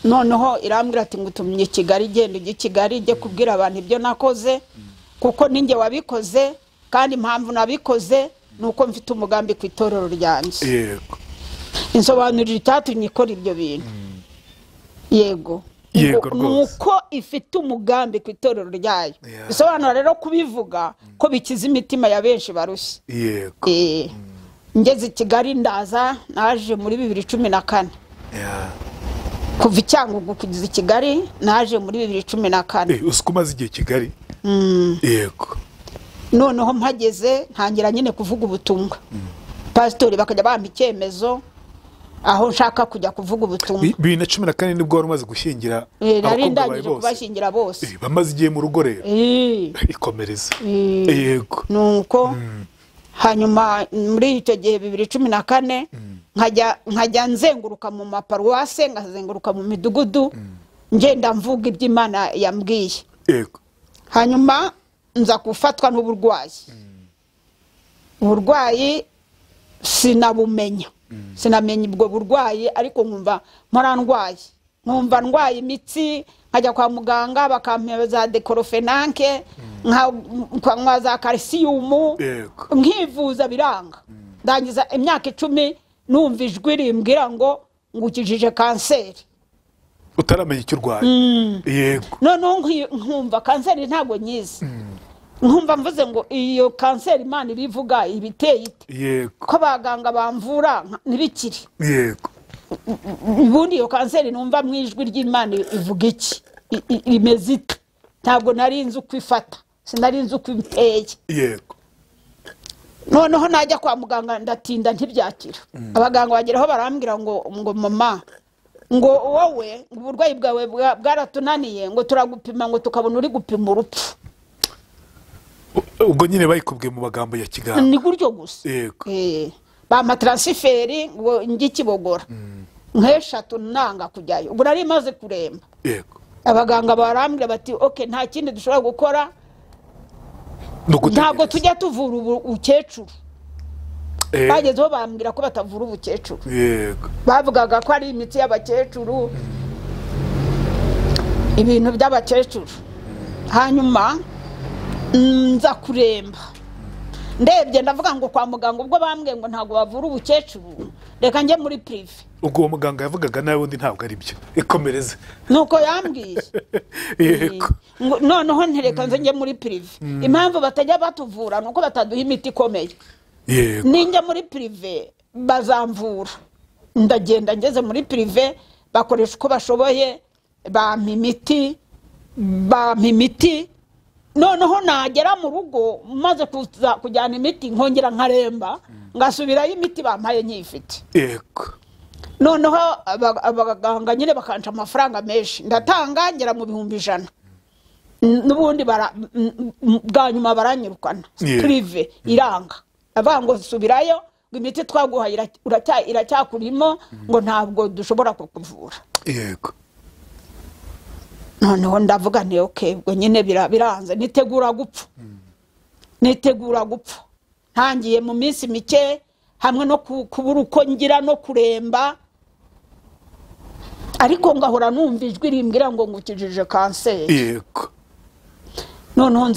Speaker 1: Noneho irambwira ati ngutumye i Kigali, genda ujye i Kigali ujye kubwira abantu ibyo nakoze, kuko ninjye wabikoze kandi impamvu nabikoze nuko mfite umugambi ku itorero ryanjye.
Speaker 2: Yego.
Speaker 1: Insobanurira icyatumye ikora ibyo bintu. Yego. Nuko ifite umugambi ku itorero ryayo. Bisobanura rero kubivuga ko bikiza imitima ya benshi barushye.
Speaker 2: Yego.
Speaker 1: Ngeze i Kigali ndaza, naje muri 2014. Kuva i Cyangugu kugeza i Kigali naje muri 2014.
Speaker 2: Uzi ko umaze igihe Kigali? Yego.
Speaker 1: Noneho mpageze ntangira nyine kuvuga ubutumwa. Pasitori bakajya bampa icyemezo aho nshaka kujya kuvuga ubutumwa.
Speaker 2: 2014 nibwo wari umaze gushyingira abakobwa bawe bose?
Speaker 1: Kubashyingira bose.
Speaker 2: Bamaze igihe mu rugo rero. Ikomereza. Yego.
Speaker 1: Nuko hanyuma muri icyo gihe 2014 nkajya nzenguruka mu maparuwase, nkazenguruka mu midugudu, ngenda mvuga iby'Imana yambwiye.
Speaker 2: Yego.
Speaker 1: Hanyuma nza gufatwa n'uburwayi. Uburwayi sinabumenya. Sinamenya ubwo burwayi, ariko nkumva mpora ndwaye. Nkumva ndwaye imitsi, nkajya kwa muganga bakampa za dekorofenanke, nkanywa za calcium, nkivuza biranga. Ndangiza imyaka 10 numva ijwi rimbwira ngo ngukijije kanseri.
Speaker 2: Utaramenya icyo urwaye. Yego.
Speaker 1: Noneho nkumva kanseri ntabwo nyizi. Nkumva mvuze ngo iyo kanseri Imana ibivuga ibiteye ite?
Speaker 2: Yego.
Speaker 1: Ko abaganga bamvura ntibikire.
Speaker 2: Yego.
Speaker 1: Ubundi iyo kanseri numva mu ijwi ry'Imana ivuga iki? Imeze ite? Ntabwo nari nzi uko ifata, sinari nzi uko iteye.
Speaker 2: Yego.
Speaker 1: Noneho najya kwa muganga ndatinda ntibyakira. Abaganga bageraho barambwira ngo mama, ngo wowe uburwayi bwawe bwaratunaniye, ngo turagupima ngo tukabona uri gupima urupfu.
Speaker 2: Ubwo nyine bayikubwiye mu magambo ya kiganga.
Speaker 1: Ni gutyo gusa.
Speaker 2: Yego.
Speaker 1: Bampa transferi ngo njye Kibogora. Nk'eshatu nanga kujyayo, ubwo nari maze kuremba.
Speaker 2: Yego.
Speaker 1: Abaganga barambwira bati okay, nta kindi dushobora gukora, ntabwo tujya tuvura ubukecuru. Bagezeho bambwira ko batavura ubukecuru.
Speaker 2: Yego.
Speaker 1: Bavugaga ko ari imiti y'abakecuru, ibintu by'abakecuru. Hanyuma nza kuremba, ndebye ndavuga ngo kwa muganga ubwo bambwiye ngo ntabwo bavura ubukecuru, reka njye muri prive.
Speaker 2: Ubwo uwo muganga yavugaga nawe undi ntabwo ari byo, ikomereze.
Speaker 1: Nuko yambwiye.
Speaker 2: Yego.
Speaker 1: Noneho ntereka nze njye muri prive. Impamvu batajya batuvura nuko bataduha imiti ikomeye.
Speaker 2: Yego.
Speaker 1: Ninjya muri prive bazamvura. Ndagenda ngeze muri prive bakoresha uko bashoboye, bampa imiti. Noneho nagera mu rugo maze kujyana imiti nkongera nkaremba, ngasubirayo imiti bampaye nkifite.
Speaker 2: Yego.
Speaker 1: Noneho abaganga nyine bakanca amafaranga menshi, ndatanga ngera mu 100,000. N'ubundi bwa nyuma baranyirukana. Prive iranga, avuga ngo subirayo, ngo imiti twaguhaye iracyakurimo, ngo ntabwo dushobora kukuvura.
Speaker 2: Yego.
Speaker 1: Noneho ndavuga nti okay, ubwo nyine biranze, nitegura gupfa. Nitegura gupfa. Ntangiye mu minsi mike hamwe no kubura uko ngira no kuremba, ariko ngahora numva ijwi rimbwira ngo ngukijije kanseri.
Speaker 2: Yego.
Speaker 1: Noneho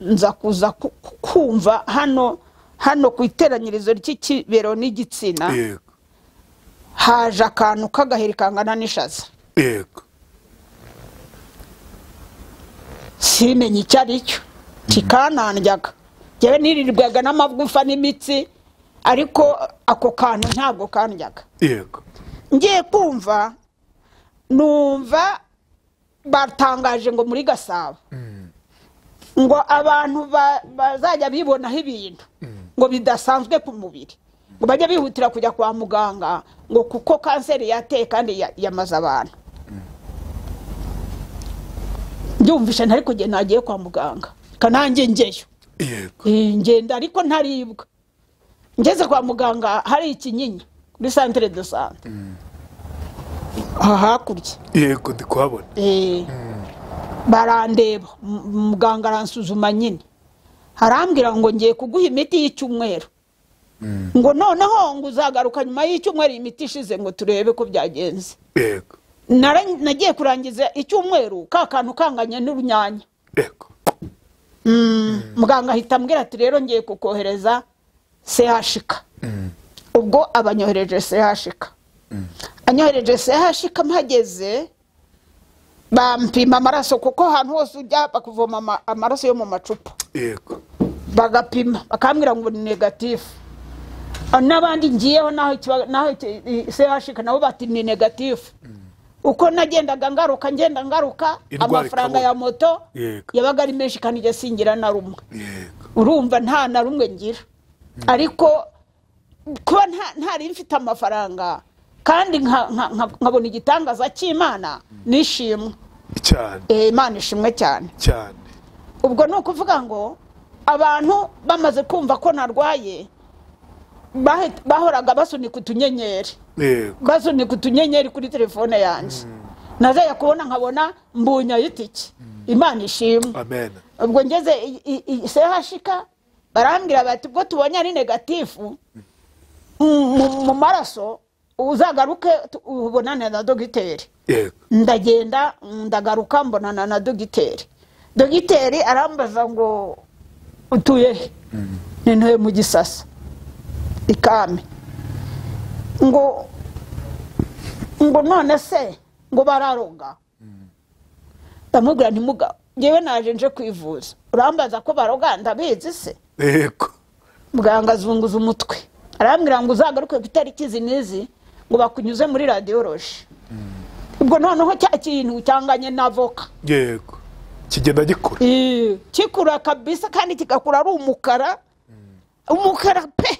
Speaker 1: nza kuza kumva hano ku iteranyirizo ry'ikibero n'igitsina.
Speaker 2: Yego.
Speaker 1: Haje akantu k'agaheri kangana n'ishaza.
Speaker 2: Yego.
Speaker 1: Simenye icyo ari cyo, kikanandyaga. Njyewe nirirwaga n'amagufa n'imitsi, ariko ako kantu ntabwo kandyaga.
Speaker 2: Yego.
Speaker 1: Ngiye kumva numva batangaje ngo muri Gasabo ngo abantu bazajya bibonaho ibintu ngo bidasanzwe ku mubiri, ngo bajye bihutira kujya kwa muganga ngo kuko kanseri yateye kandi yamaze abantu. Ndumvisha ntari kugenda, nagiye kwa muganga kanange ngeyo.
Speaker 2: Yego.
Speaker 1: Ngenda ariko ntaribwa. Ngeze kwa muganga hari ikinyinya kuri centre de santé. Aha hakurya.
Speaker 2: Yego, ndi kuhabona.
Speaker 1: Barandeba, muganga aransuzuma nyine, arambwira ngo ngiye kuguha imiti y'icyumweru, ngo noneho ngo uzagaruka nyuma y'icyumweru imiti ishize ngo turebe ko byagenze.
Speaker 2: Yego.
Speaker 1: Nagiye kurangiza icyumweru ka kantu kanganye n'urunyanya.
Speaker 2: Yego.
Speaker 1: Muganga ahita ambwira ati rero ngiye kukohereza CHK. Ubwo abanyohereje CHK. Anyohereje CHK mpageze bampima amaraso, kuko ahantu hose ujya bakuvoma amaraso yo mu macupa.
Speaker 2: Yego.
Speaker 1: Bagapima bakambwira ngo ni negative. N'abandi ngiyeho naho CHK nabo bati ni negative. Uko nagendaga ngaruka ngenda ngaruka, amafaranga ya moto yabaga ari menshi kandi njye singira na rumwe. Urumva nta na rumwe ngira. Ariko kuba ntari mfite amafaranga kandi nkabona igitangaza cy'Imana nishimwe
Speaker 2: cyane.
Speaker 1: Imana ishimwe cyane
Speaker 2: cyane.
Speaker 1: Ubwo ni ukuvuga ngo abantu bamaze kumva ko narwaye bahoraga basunika utunyenyeri. Basunika utunyenyeri kuri telefone yanjye. Nazajya kubona nkabona mbunya y'itiki. Imana ishimwe.
Speaker 2: Amen.
Speaker 1: Ubwo ngeze CHK barambwira bati ubwo tubonye ari negatifu mu maraso, uzagaruke ubonane na dogiteri.
Speaker 2: Yego.
Speaker 1: Ndagenda ndagaruka mbonana na dogiteri. Dogiteri arambaza ngo utuye he? Nintuye mu Gisasa ikame. Ngo none se ngo bararoga. Ndamubwira nti muga ngewe naje nje kwivuza, urambaza ko baroga ndabizi se?
Speaker 2: Yego.
Speaker 1: Muganga azunguza umutwe arambwira ngo uzagaruke ku itariki izi n'izi ngo bakunyuze muri radiology. Ubwo noneho cya kintu cyanganye na voka.
Speaker 2: Yego. Kigenda gikura.
Speaker 1: Kikura kabisa, kandi kigakura ari umukara. Umukara pe.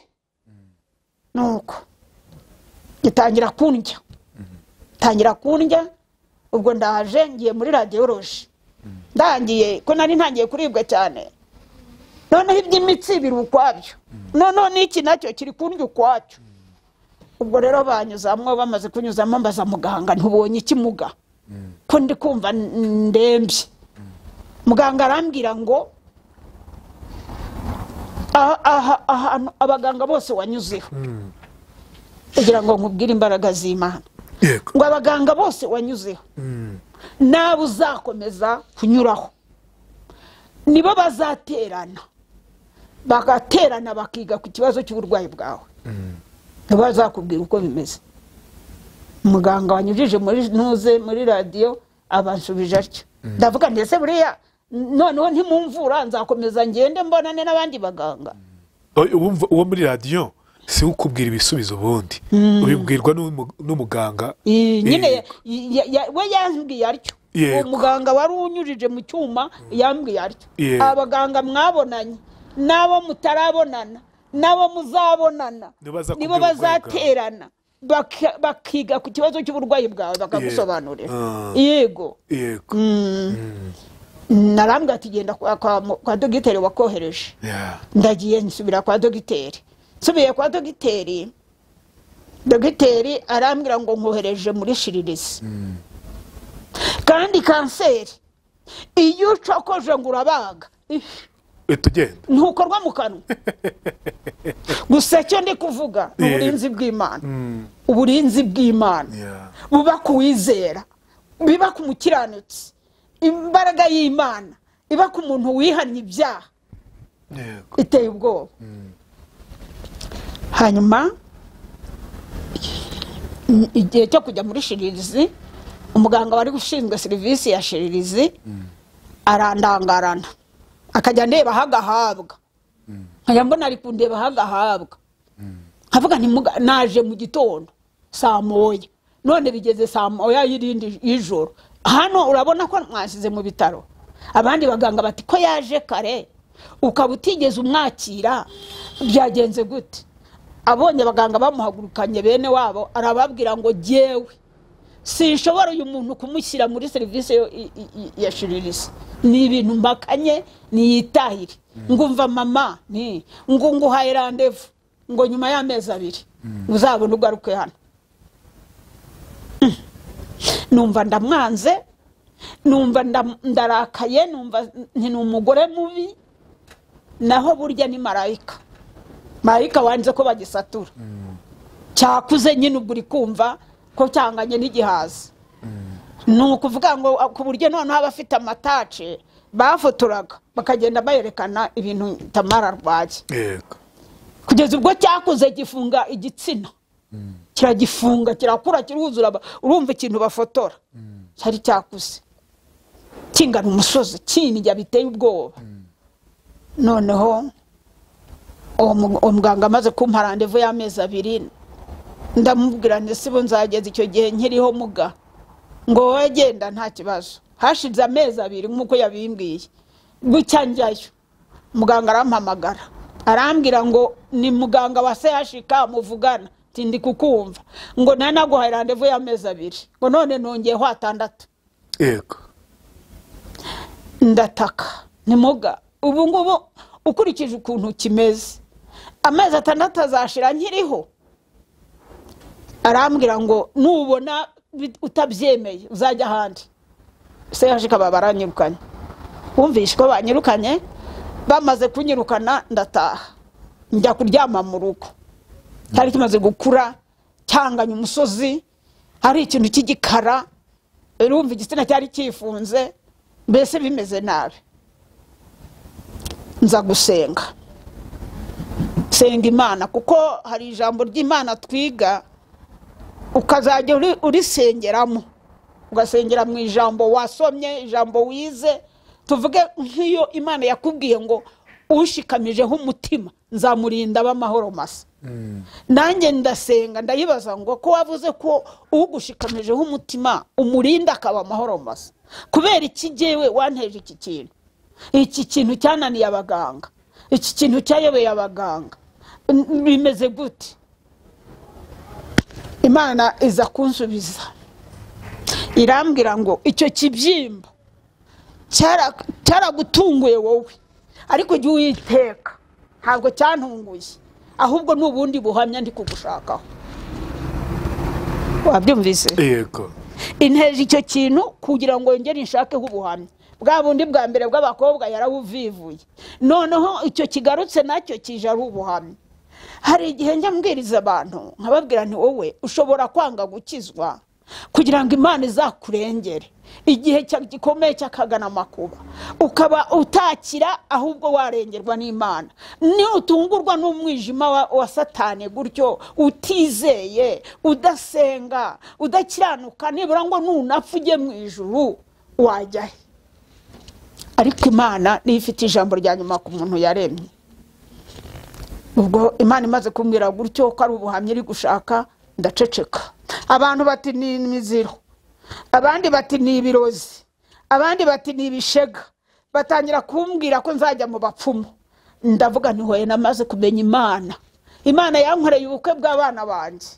Speaker 1: Nuko gitangira kundya. Tangira kundya, ubwo ndaje ngiye muri radiology. Ndangiye ko nari ntangiye kuribwa cyane. Noneho iby'imitsi biri ukwabyo. Noneho n'iki nacyo kiri kundya ukwacyo. Ubwo rero banyuzamwo, bamaze kunyuzamo mbaza muganga ntubonye ikimuga ko ndi kumva ndembye. Muganga arambwira ngo ahantu abaganga bose wanyuzeho kugira ngo nkubwire imbaraga z'Imana, ngo abaganga bose wanyuzeho nawe uzakomeza kunyuraho nibo bazaterana, bagaterana bakiga ku kibazo cy'uburwayi bwawe, ntibazakubwira uko bimeze. Muganga wanyujije muri ntuze muri radiyo abansubije atyo. Ndavuga ndetse buriya noneho ntimumvura nzakomeza ngende mbonane n'abandi baganga.
Speaker 2: Uwo muri radiyo si ukubwira ibisubizo ubundi ubibwirwa n'umuganga
Speaker 1: nyine we yambwiye atyo. Uwo muganga wari unyujije mu cyuma yambwiye atyo. Abaganga mwabonanye n'abo mutarabonana n'abo muzabonana nibo bazaterana bakiga ku kibazo cy'uburwayi bwawe bakagusobanurira. Yego. Narambwa ati genda kwa dogiteri wakohereje. Ndagiye nsubira kwa dogiteri. Nsubiye kwa dogiteri, dogiteri arambwira ngo nkohereje muri shiririsi. Kandi kanseri iyo ucokoje ngo urabaga
Speaker 2: tugenda
Speaker 1: ntukorwa mu kanwa. Gusa icyo ndi kuvuga ni uburinzi bw'Imana. Uburinzi bw'Imana buba kuwizera, biba ku mukiranutsi. Imbaraga y'Imana iba ku muntu wihannye ibyaha iteye ubwoba. Hanyuma igihe cyo kujya muri shiririzi, umuganga wari ushinzwe serivisi ya shiririzi arandangarana, akajya ndeba hagahabwa, nkajya mbona ari kundeba hagahabwa, nkavuga nti naje mu gitondo saa moya none bigeze saa moya y'irindi y'ijoro, hano urabona ko mwashyize mu bitaro. Abandi baganga bati ko yaje kare ukaba utigeze umwakira byagenze gute? Abonye abaganga bamuhagurukanye bene wabo arababwira ngo jyewe sinshobora uyu muntu kumushyira muri serivisi ya shiririsi, ni ibintu mbakanye niyitahire. Ngumva mama ni ngo nguhaye rendez-vous ngo nyuma y'amezi 2 uzabona ugaruke hano. Numva ndamwanze, numva ndarakaye, numva nti ni umugore mubi, naho burya ni marayika. Marayika wanze ko bagisatura cyakuze nyine ubwo uri kumva ko cyanganye n'igihaza. Ni ukuvuga ngo ku buryo noneho abafite amatace bafotoraga bakagenda bayerekana ibintu Tamara arwaye. Kugeza ubwo cyakuze gifunga igitsina, kiragifunga kirakura kiruzura, urumva ikintu bafotora cyari cyakuze kingana umusozi kinijya biteye ubwoba. Noneho uwo muganga amaze kumpa rendez-vous y'amezi 2, ndamubwira nti sibo nzageza icyo gihe nkiriho muga, ngo wowe genda nta kibazo. Hashize amezi 2 nk'uko yabimbwiye, bucya njyayo muganga arampamagara arambwira ngo ni muganga wa CHK muvugana, ndi kukumva, ngo nari naguhaye rendez-vous y'amezi 2 ngo none nongeyeho 6.
Speaker 2: Yego.
Speaker 1: Ndataka ni muga ubu ngubu ukurikije ukuntu kimeze amezi 6 azashira nkiriho. Arambwira ngo nubona utabyemeye uzajya ahandi. CHK baranyirukanye, wumvishe ko banyirukanye. Bamaze kunyirukana ndataha njya kuryama mu rugo. Cyari kimaze gukura cyanganye umusozi, hari ikintu cy'igikara, urumva igitsina cyari cyifunze, mbese bimeze nabi. Nza gusenga, senga Imana, kuko hari ijambo ry'Imana twiga ukazajya urisengeramo, ugasengera mu ijambo wasomye, ijambo wize. Tuvuge nk'iyo Imana yakubwiye ngo ushikamijeho umutima nzamurinda b'amahoro masa. Nanjye ndasenga ndayibaza ngo ko wavuze ko ugushikamijeho umutima umurinda akaba amahoro masa, kubera iki jyewe wanteje iki kintu? Iki kintu cyananiye abaganga, iki kintu cyayobeye abaganga, bimeze gute? Imana iza kunsubiza irambwira ngo icyo kibyimba cyaragutunguye wowe, ariko jya uyiteka ntabwo cyantunguye, ahubwo n'ubundi buhamya ndi kugushakaho. Wabyumvise?
Speaker 2: Yego.
Speaker 1: Inteje icyo kintu kugira ngo yongere inshakeho ubuhamya bwa bundi bwa mbere bw'abakobwa yarawuvivuye, noneho icyo kigarutse nacyo kije ari ubuhamya. Hari igihe njya mbwiriza abantu nkababwira nti wowe ushobora kwanga gukizwa kugira ngo Imana izakurengere igihe gikomeye cy'akagana amakuba, ukaba utakira ahubwo warengerwa n'Imana. Ni utungurwa n'umwijima wa Satani gutyo, utizeye, udasenga, udakiranuka, nibura ngo nunapfa ujye mu ijuru wajya he? Ariko Imana niyo ifite ijambo rya nyuma ku muntu yaremye. Ubwo Imana imaze kumbwira gutyo ko ari ubuhamya iri gushaka, ndaceceka. Abantu bati ni imiziro, abandi bati ni ibirozi, abandi bati ni ibishega, batangira kumbwira ko nzajya mu bapfumu. Ndavuga nti hoye, namaze kumenya Imana. Imana yankoreye ubukwe bw'abana banjye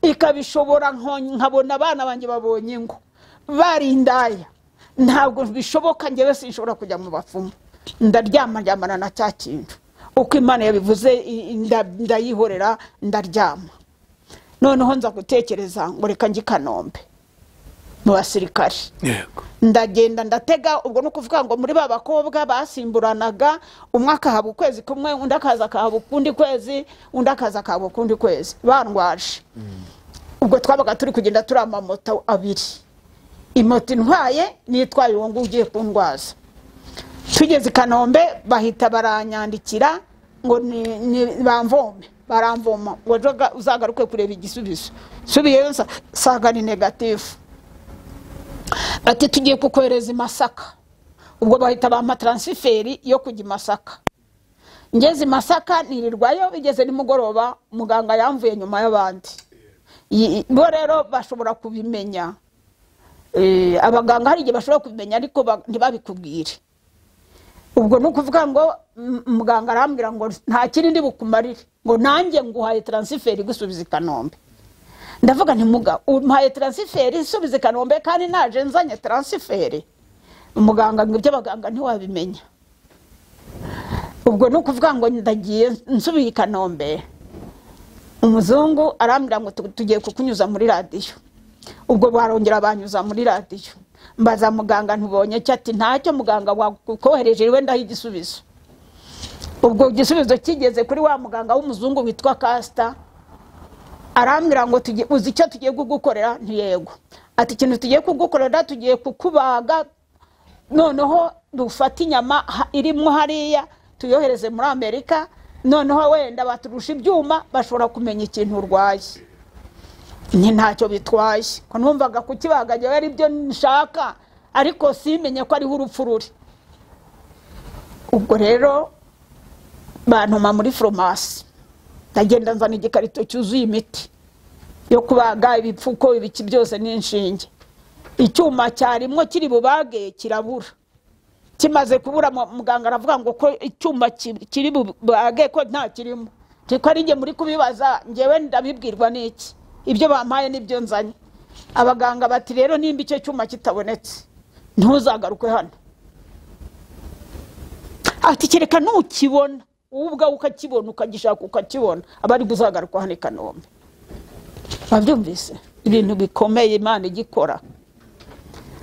Speaker 1: ikabishobora, nkabona abana banjye babonye ingo bari indaya. Ntabwo bishoboka, njyewe sinshobora kujya mu bapfumu. Ndaryama ndyamana na cya kintu uko Imana yabivuze, ndayihorera ndaryama. Noneho nza gutekereza ngo reka njye i Kanombe mu basirikare.
Speaker 2: Yego.
Speaker 1: Ndagenda ndatega. Ubwo no kuvuga ngo muri ba bakobwa basimburanaga, umwe akahaba ukwezi kumwe, undi akaza akahaba ukundi kwezi, undi akaza akahaba ukundi kwezi, bandwaje. Ubwo twabaga turi kugenda turi amamoto abiri, imoto intwaye nitwaye uwo nguwo ugiye kundwaza. Tugeze i Kanombe bahita baranyandikira ngo ni bamvome, baramvoma ngo uzagaruke kureba igisubizo. Subiyeyo nsanga ni negatifu. Ati tugiye kukohereza i Masaka. Ubwo bahita bampa transferi yo kujya i Masaka. Ngeze i Masaka nirirwayo, bigeze nimugoroba muganga yamvuye nyuma y'abandi. Bo rero bashobora kubimenya, abaganga hari igihe bashobora kubimenya ariko ntibabikubwire. Ubwo ni ukuvuga ngo muganga arambwira ngo nta kindi ndi bukumarire, ngo nanjye nguhaye transferi gusubiza i Kanombe. Ndavuga nti muga umpaye transferi isubiza i Kanombe kandi naje nzanye transferi. Umuganga ngo ibyo abaganga ntiwabimenya. Ubwo ni ukuvuga ngo ndagiye nsubiye i Kanombe, umuzungu arambwira ngo tugiye kukunyuza muri radiyo. Ubwo barongera banyuza muri radiyo. Mbaza muganga ntubonye cyo, ati ntacyo muganga wakohereje wenda igisubizo. Ubwo igisubizo kigeze kuri wa muganga w'umuzungu witwa Caster, arambwira ngo uzi icyo tugiye kugukorera? Ntiyego. Ati ikintu tugiye kugukorera, tugiye kukubaga noneho dufate inyama irimo hariya tuyohereze muri Amerika, noneho wenda baturusha ibyuma bashobora kumenya ikintu urwaye. Ni ntacyo bitwaye, ko numvaga kukibaga njyewe ari byo nshaka, ariko simenye ko ariho urupfu ruri. Ubwo rero bantuma muri farumasi, ndagenda nzana igikarito cyuzuye imiti yo kubaga, ibipfuko, ibiki byose n'inshinge. Icyuma cyarimo kiri bubage kirabura. Kimaze kubura muganga aravuga ngo ko icyuma kiri bubage ko nta kirimo. Ko ari njye muri kubibaza, njyewe ndabibwirwa n'iki? Ibyo bampaye nibyo nzanye. Abaganga bati rero nimba icyo cyuma kitabonetse ntuzagaruke hano. Ati kereka nukibona wowe ubwawe ukakibona, ukagishaka ukakibona, aba ari buzagaruka hano i Kanombe. Wabyumvise? Ibintu bikomeye Imana igikora.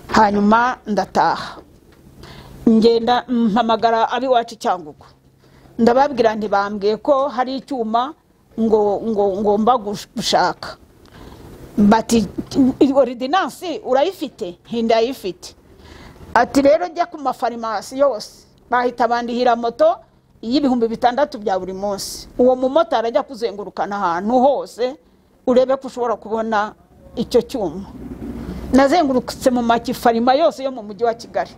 Speaker 1: Hanyuma ndataha, ngenda mpamagara ab'iwacu Cyangugu, ndababwira nti bambwiye ko hari icyuma ngo ngomba gushaka. Bati ordinance urayifite? Ndayifite. Ati rero njya ku mafarumasi yose bahita bandihira moto y'6,000 bya buri munsi. Uwo mumotari ajya kuzengurukana ahantu hose urebe ko ushobora kubona icyo cyuma. Nazengurutse mu makifarima yose yo mu mujyi wa Kigali,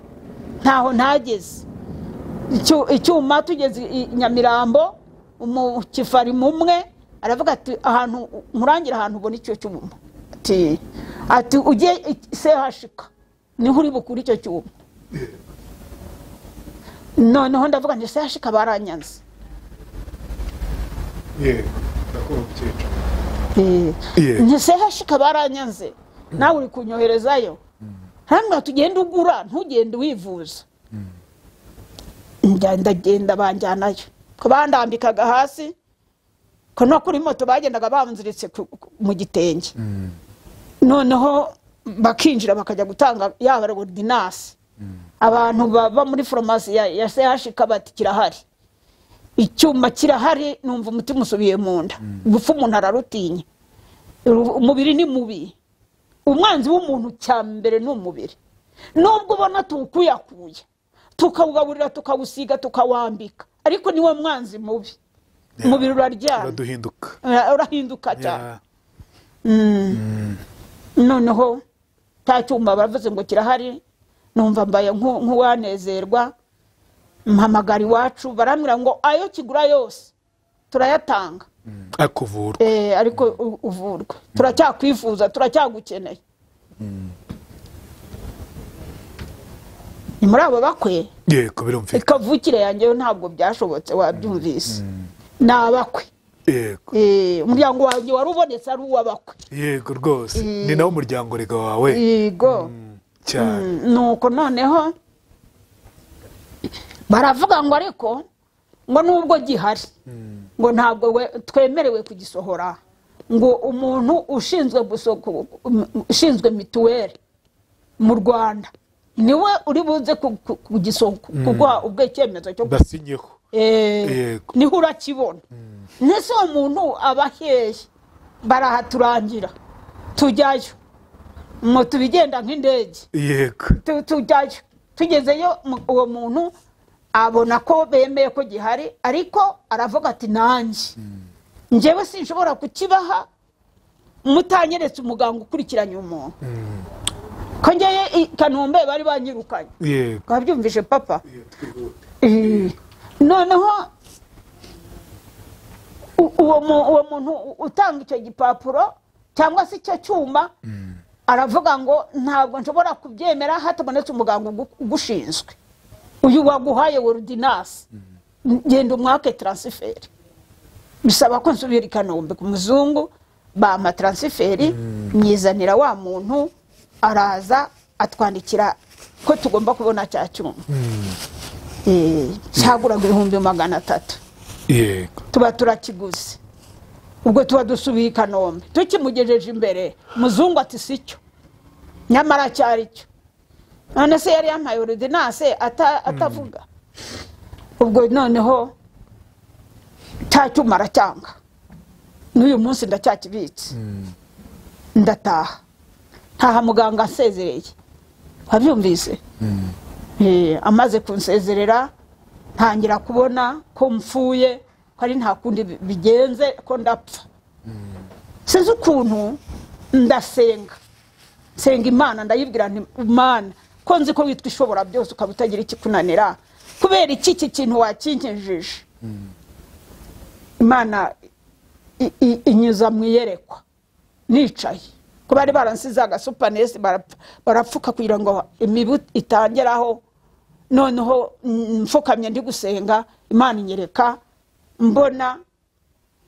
Speaker 1: ntaho ntageze. Icyuma tugeze i Nyamirambo, umukifarima umwe aravuga ati ahantu nkurangira ahantu ubona icyo cyuma, ati ujye sehashika niho uri bukure icyo cyuma. Noneho ndavuga nti sehashika baranyanze.
Speaker 2: Yego, ndakubona umukecuru.
Speaker 1: Nti sehashika baranyanze, nawe uri kunyoherezayo. Hamwe tugenda ugura ntugende wivuza. Ndagenda banjyanayo, ko bandambikaga hasi, ko no kuri moto bagendaga banziritse mu gitenge. Noneho bakinjira bakajya gutanga yaba ordinance. Abantu baba muri farumasi ya CHK bati kirahari, icyuma kirahari. Numva umutima usubiye mu nda. Gupfa umuntu ararutinya, umubiri ni mubi, umwanzi w'umuntu cya mbere ni umubiri. Nubwo ubona tuwukuyakuye tukawugaburira tukawusiga tukawambika, ariko niwo mwanzi mubi. Umubiri uraryana, urahinduka cyane. Noneho cya cyuma baravuze ngo kirahari, numva mbaye nk'uwanezerwa. Mpamagara iwacu barambwira ngo ayo kigura yose turayatanga,
Speaker 2: akuvurwa.
Speaker 1: Ariko uvurwa, turacyakwifuza, turacyagukeneye. Ni muri abo bakwe.
Speaker 2: Yego, birumvikana.
Speaker 1: Ikavukire yanjye yo ntabwo byashobotse, wabyumvise. Ni abakwe.
Speaker 2: Yego.
Speaker 1: Umuryango wanjye wari ubonetse ari uw'abakwe.
Speaker 2: Yego rwose, ni nawo umuryango rega wawe.
Speaker 1: Yego.
Speaker 2: Cyane.
Speaker 1: Nuko noneho baravuga ngo ariko ngo nubwo gihari ngo ntabwo twemerewe kugisohora, ngo umuntu ushinzwe ushinzwe mituweli mu Rwanda niwe uri buze kuguha ubwo icyemezo cyo
Speaker 2: basinyeho.
Speaker 1: Niho urakibona. Nese uwo muntu aba hehe? Barahaturangira tujyayo, moto bigenda nk'indege.
Speaker 2: Yego.
Speaker 1: Tujyayo, tugezeyo uwo muntu abona ko bemeye ko gihari, ariko aravuga ati nanjye njyewe sinshobora kukibaha mutanyeretse umuganga ukurikiranye umuntu. Ko njye i Kanombe bari banyirukanye.
Speaker 2: Yego.
Speaker 1: Wabyumvise papa? Noneho uwo muntu utanga icyo gipapuro cyangwa se icyo cyuma aravuga ngo ntabwo nshobora kubyemera hatabonetse umuganga ugushinzwe. Uyu waguhaye ordinance, genda umwake transfert. Bisaba ko nsubira i Kanombe ku muzungu, bampa transfert, nyizanira wa muntu, araza atwandikira ko tugomba kubona cya cyuma. Cyaguraga 300,000.
Speaker 2: Yego.
Speaker 1: Tuba turakiguze. Ubwo tuba dusubiye i Kanombe, tukimugejeje imbere, muzungu ati sicyo, nyamara cyari cyo. None se yari yampaye ordinance atavuga. Ubwo noneho cya cyuma aracyanga, n'uyu munsi ndacyakibitse. Ndataha, ntaha muganga ansezereye. Wabyumvise? Amaze kunsezerera ntangira kubona ko mfuye, ko ari nta kundi bigenze, ko ndapfa. Sinzi ukuntu ndasenga, nsenga Imana, ndayibwira nti Imana, ko nzi ko witwa ishobora byose ukaba utagira ikikunanira, kubera iki iki kintu wakinkijije? Imana inyuza mu iyerekwa nicaye, ko bari baransize agasupanesi barapfuka kugira ngo imibu itangeraho. Noneho mfukamye ndi gusenga, Imana inyereka mbona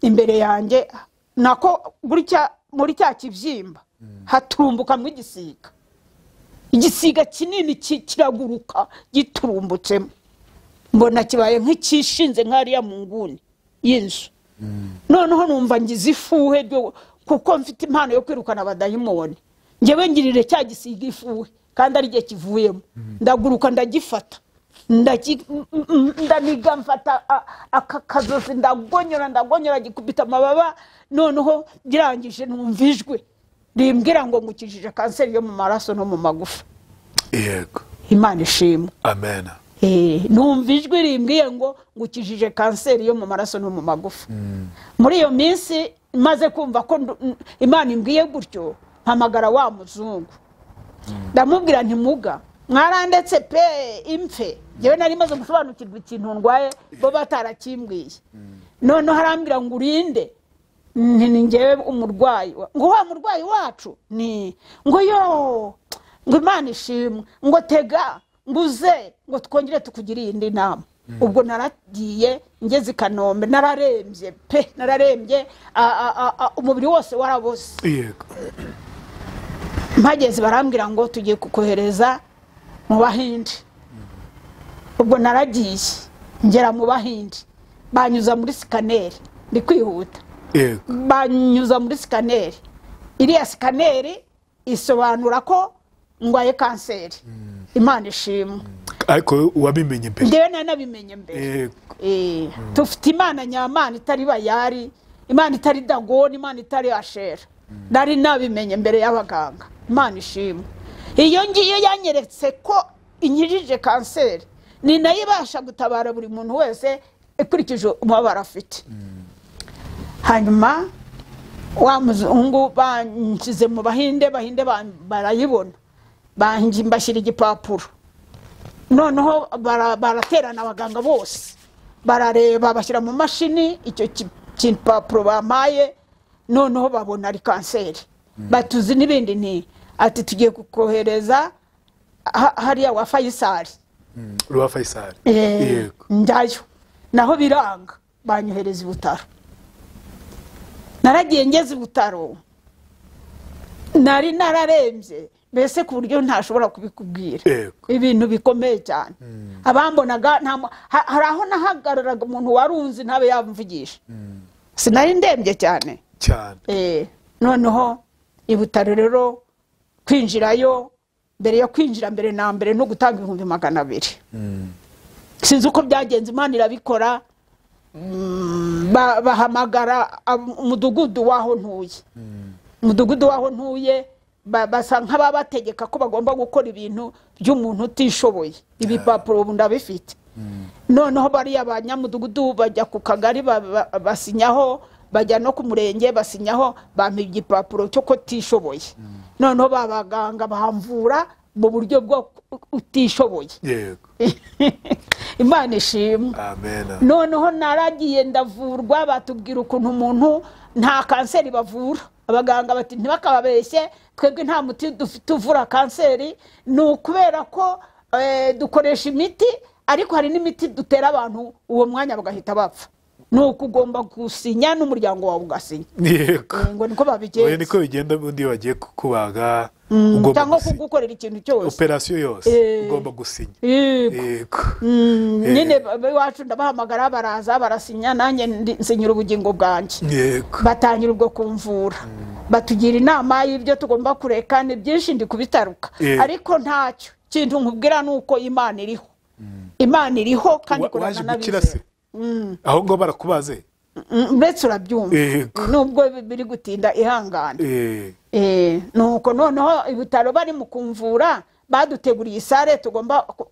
Speaker 1: imbere yanjye nako gutya muri cya kibyimba haturumbukamo igisiga, igisiga kinini kiraguruka giturumbutsemo. Mbona kibaye nk'ikishinze nk'ariya mu nguni y'inzu. Noneho numva ngize ifuhe kuko mfite impano yo kwirukana abadayimoni. Njyewe ngirire cya gisiga ifuhe kandi ari gihe kivuyemo. Ndaguruka ndagifata, ndaniga mfata aka kazosi, ndagonyora gikubita amababa. Noneho birangije numva ijwi rimbwira ngo ngukijije kanseri yo mu maraso no mu magufa.
Speaker 2: Yego.
Speaker 1: Imana ishimwe.
Speaker 2: Amen.
Speaker 1: Numva ijwi rimbwiye ngo ngukijije kanseri yo mu maraso no mu magufa. Muri iyo minsi maze kumva ko Imana imbwiye gutyo, mpamagara wa muzungu, ndamubwira nti muga mwarandetse pe impfe, njyewe nari maze gusobanukirwa ikintu ndwaye bo batarakimbwiye. Noneho arambwira ngo urinde, ni njyewe umurwayi. Ngo wa murwayi wacu ni ngo yo, ngo Imana ishimwe, ngo tega nguze ngo twongere tukugire indi nama. Ubwo naragiye ngeze i Kanombe, nararembye pe, nararembye, umubiri wose warabose.
Speaker 2: Yego.
Speaker 1: Mpageze barambwira ngo tugiye kukohereza mu Bahinde. Ubwo naragiye ngera mu Bahinde, banyuza muri sikaneri, ndi kwihuta.
Speaker 2: Yego.
Speaker 1: Banyuza muri sikaneri, iriya sikaneri Isobanura ko ndwaye kanseri. Imana ishimwe.
Speaker 2: Ariko wabimenye mbere?
Speaker 1: Ndewe nanabimenye mbere. Tufite Imana nyamana itari bayari, Imana itari Dagoni, Imana itari Ashera. Nari nabimenye mbere y'abaganga. Imana ishimwe. Iyo ngiyo yanyeretse ko inkijije kanseri, ni nayo ibasha gutabara buri muntu wese ikurikije umubabaro afite. Hanyuma wa muzungu banshyize mu Bahinde, Bahinde barayibona, mbashyira igipapuro. Noneho baraterana abaganga bose, barareba bashyira mu mashini icyo gipapuro bampaye, noneho babona ari kanseri. Batuzi n'ibindi nti ati tugiye kukohereza hariya wa Faisal.
Speaker 2: Rwa Faisal.
Speaker 1: Yego. Njyayo. Naho biranga, banyohereza i Butaro. Naragiye ngeze i Butaro, nari nararembye mbese ku buryo ntashobora kubikubwira. Ibintu bikomeye cyane. Abambonaga hari aho nahagararaga umuntu warunzi ntabe yamvugisha. Sinari ndembye cyane.
Speaker 2: Cyane.
Speaker 1: Noneho i Butaro rero kwinjirayo, mbere yo kwinjira mbere na mbere no gutanga 200,000. Sinzi uko byagenze, Imana irabikora. Bahamagara umudugudu waho ntuye. Umudugudu waho ntuye basa nk'ababategeka ko bagomba gukora ibintu by'umuntu utishoboye. Ibipapuro ubu ndabifite. Noneho bariya abanyamudugudu bajya ku kagari basinyaho, bajya no ku murenge basinyaho, bampa igipapuro cyo ko tishoboye. Noneho babaganga bamvura mu buryo bwo utishoboye.
Speaker 2: Yego.
Speaker 1: Imana ishimwe.
Speaker 2: Amen.
Speaker 1: Noneho naragiye ndavurwa, batubwira ukuntu umuntu nta kanseri bavura. Abaganga bati ntibakababeshye, twebwe nta muti dufite uvura kanseri, ni ukubera ko dukoresha imiti, ariko hari n'imiti dutera abantu uwo mwanya bagahita bapfa. Nuko ugomba gusinya n'umuryango wawe ugasinya.
Speaker 2: Yego.
Speaker 1: Ngo niko babigenza.
Speaker 2: Oya niko bigenda, undi bagiye kukubaga ugomba
Speaker 1: cyangwa kugukorera ikintu cyose,
Speaker 2: operation yose ugomba gusinya.
Speaker 1: Yego. Nyine iwacu ndabahamagara baraza barasinya, nanjye nsinyira ubugingo bwanjye.
Speaker 2: Yego.
Speaker 1: Batangira ubwo kumvura. Batugira inama y'ibyo tugomba kureka, ni byinshi ndi kubitaruka. Ariko ntacyo kintu nkubwira nuko Imana iriho. Imana iriho kandi ikorana n'abizera.
Speaker 2: Aho ngo barakubaze
Speaker 1: mbese urabyumva nubwo biri gutinda ihangana. Nuko noneho ibitaro bari mu kumvura baduteguriye isare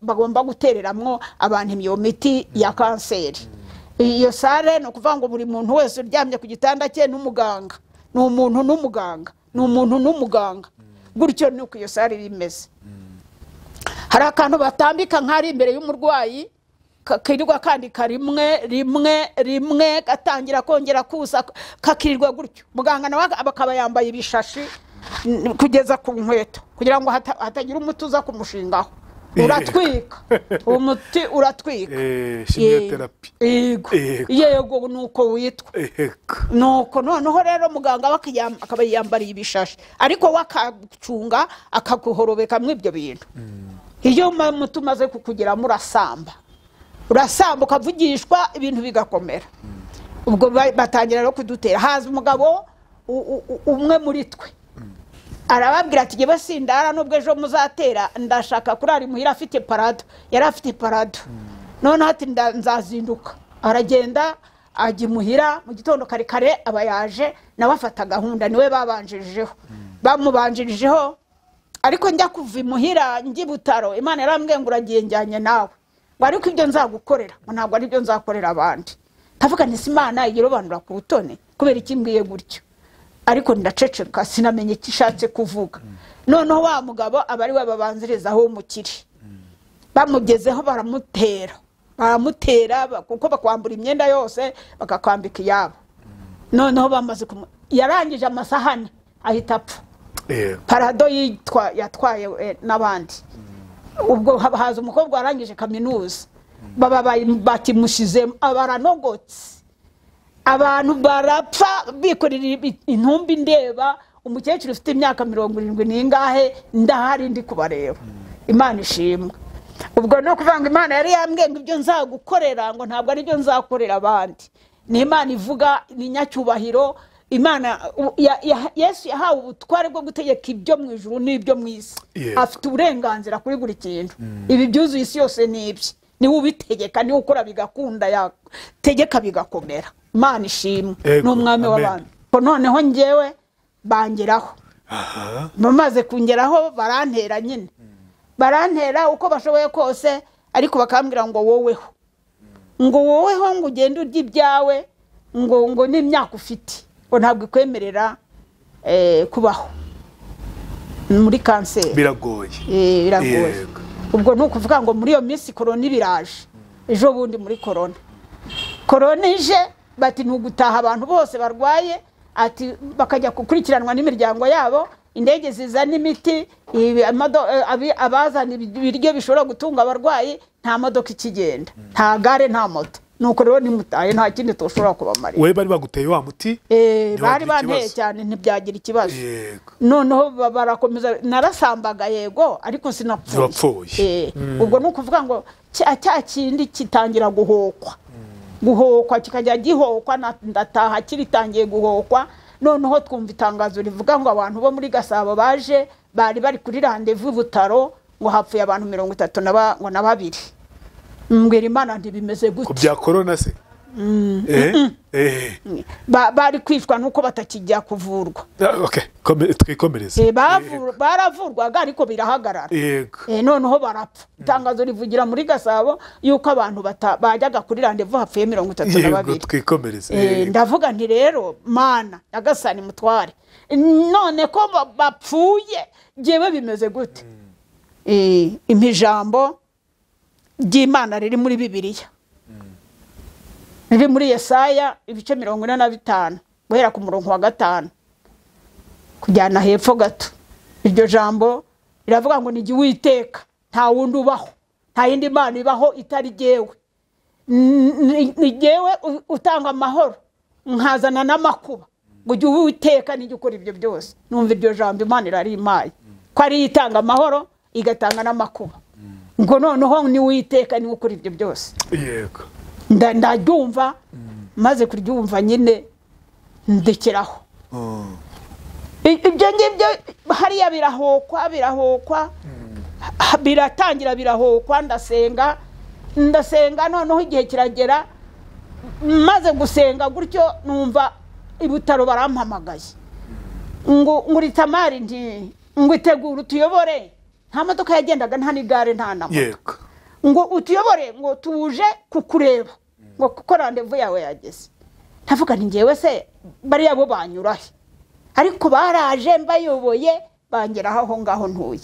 Speaker 1: bagomba gutereramwo abantu iyo miti ya kanseri. Iyo sare no kuvuga ngo buri muntu wese uryamye ku gitanda cye n'umuganga, ni umuntu n'umuganga, ni umuntu n'umuganga. Gutyo nuko iyo sare bimeze. Hari akantu batambika nk'ari imbere y'umurwayi, kakirirwa kandi karimwe rimwe rimwe, gatangira kongera kusa, kakirirwa gutyo. Muganga nawe akaba yambaye ibishashi kugeza ku nkweto kugira ngo hatagira umuti uza kumushingaho. Uratwika umuti, uratwika.
Speaker 2: Chimiotherapy.
Speaker 1: Yego nuko witwa. Nuko noneho rero muganga akaba yambariye ibishashi, ariko wakacunga akaguhorobeka mw'ibyo bintu. Iyo umuti umaze kukugira murasamba, urasamba ukavugishwa, ibintu bigakomera. Ubwo batangira no kudutera. Haza umugabo umwe muri twe arababwira ati jyewe sindara nubwo ejo muzatera, ndashaka kurara imuhira. Afite parado, yari afite parado. Noneho ati nzazinduka. Aragenda ajya imuhira mu gitondo kare kare, aba yaje nawe afata gahunda, niwe babanjirijeho. Bamubanjirijeho, ariko njya kuva imuhira njya i Butaro, Imana yarambwiye ngo uragiye njyanye nawe, ngo ariko ibyo nzagukorera ngo ntabwo ari byo nzakorera abandi. Ndavuga nti Imana irobanura ku butoni kubera iki mbwiye gutyo? Ariko ndaceceka sinamenye icyo ishatse kuvuga. Noneho wa mugabo aba ari we babanzirizaho umukire. Bamugezeho baramutera, baramutera kuko bakwambura imyenda yose bakakwambika iyabo. Noneho bamaze yarangije amasahani ahita apfa. Parado yatwaye n'abandi. Ubwo haza umukobwa warangije kaminuza, baba bakimushyizemo, baranogotse. Abantu barapfa bikorera intumbi ndeba umukecuru ufite imyaka 70 n'ingahe, ndahari ndi kubareba. Imana ishimwe. Ubwo no kuvanga Imana yari yambwiye ngo ibyo nzagukorera ngo ntabwo ari byo nzakorera abandi. Ni Imana ivuga, ni nyacyubahiro, Imana Yesu yahawe ubutware bwo gutegeka ibyo mu ijuru n'ibyo mu isi. Afite uburenganzira kuri buri kintu. Ibi byuzuye isi yose ni ibye, niwe ubitegeka, niwe ukora bigakunda, yategeka bigakomera. Imana ishimwe, n'umwami w'abantu. Noneho njyewe bangeraho, bamaze kungeraho barantera nyine, barantera uko bashoboye kose, ariko bakambwira ngo woweho, ngo woweho ngo ugende urye ibyawe, ngo n'imyaka ufite ngo ntabwo ikwemerera kubaho muri kanseri.
Speaker 2: Biragoye.
Speaker 1: Biragoye. Ubwo ni ukuvuga ngo muri iyo minsi korona ibiraje, ejo bundi muri korona ije bati ntugutaha abantu bose barwaye, ati bakajya gukurikiranwa n'imiryango yabo, indege zizana imiti, abazana ibiryo bishobora gutunga abarwayi, nta modoka ikigenda, nta gare, nta moto. Nuko rero nimutaye nta kindi tushobora kubamarira.
Speaker 2: Wewe bari baguteye wa muti?
Speaker 1: Bari banteye cyane ntibyagira ikibazo. Noneho barakomeza, narasambaga yego ariko sinapfuye. Ubwo ni ukuvuga ngo cya kindi kitangira guhokwa, guhokwa kikajya gihokwa, ndataha kiritangiye guhokwa. Noneho twumva itangazo rivuga ngo abantu bo muri Gasabo baje bari bari kuri rendez-vous Butaro, ngo hapfuye abantu 32. Mbwira Imana ntibimeze gute
Speaker 2: ku bya corona se?
Speaker 1: Bari kwicwa nuko batakijya kuvurwa.
Speaker 2: Okay, twikomereze.
Speaker 1: Baravurwaga ariko birahagarara. Noneho barapfa. Itangazo rivugira muri Gasabo yuko abantu bajyaga kuri rendez-vous hapfuye 32.
Speaker 2: Twikomereze.
Speaker 1: Ndavuga nti rero Mana Nyagasani mutware, none ko bapfuye jewe bimeze gute? Imijambo ry'Imana riri muri Bibiliya, riri muri Yesaya ibice 45 guhera ku murongo wa 5 kujyana hepfo gato. Iryo jambo riravuga ngo ni Uwiteka, nta wundi ubaho, nta yindi Mana ibaho itari jyewe, ni jyewe utanga amahoro nkazana n'amakuba, ngo jye Uwiteka nijye ukora ibyo byose. Numva iryo jambo Imana irarimaye ko ari itanga amahoro igatanga n'amakuba, ngo noneho ni Uwiteka niwe ukora ibyo byose.
Speaker 2: Yego,
Speaker 1: ndaryumva, maze kuryumva nyine ndekeraho. Ibyo ngibyo hariya birahokwa, birahokwa, biratangira birahokwa. Ndasenga, ndasenga, noneho igihe kiragera, maze gusenga gutyo numva ibutaro barampamagaye ngo nguri Tamari nti ngo itegure utuyobore. Nta modoka yagendaga, nta n'igare, nta na moto. Ngo utuyobore, ngo tuje kukureba, ngo kuko rendez-vous yawe yageze. Ndavuga nti ngewe se bariya bo banyurahe? Ariko baraje mbayoboye bangeraho aho ngaho ntuye.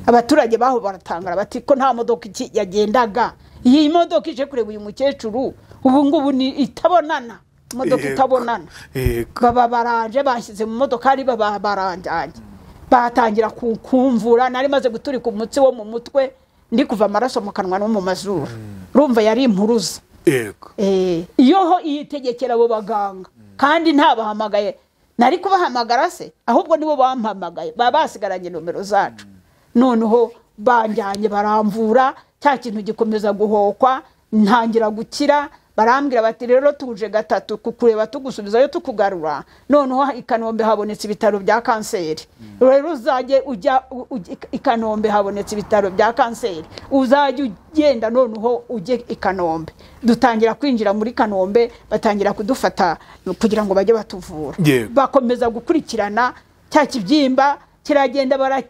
Speaker 1: Abaturage baho baratangara bati ko nta modoka yagendaga, iyi modoka ije kureba uyu mukecuru ubu ngubu ni itabonana, imodoka itabonana. Baba baraje bashyize mu modoka ari baba baranjanye, batangira kumvura. Nari maze guturika umutsi wo mu mutwe, ndi kuva amaraso mu kanwa no mu mazuru. Urumva yari impuruza.
Speaker 2: Yego.
Speaker 1: Iyo ho iyitegekera abo baganga, kandi ntabahamagaye, nari kubahamagara se, ahubwo nibo bampamagaye, baba basigaranye nomero zacu. Noneho banjyanye baramvura, cya kintu gikomeza guhokwa, ntangira gukira. Barambwira bati rero tuje gatatu kukureba tugusubizayo tukugarura. Noneho i Kanombe habonetse ibitaro bya kanseri. Rero uzajye ujya i Kanombe habonetse ibitaro bya kanseri, uzajye ugenda noneho ujye i Kanombe. Dutangira kwinjira muri Kanombe, batangira kudufata kugira ngo bajye batuvura. Bakomeza gukurikirana cya kibyimba kiragenda,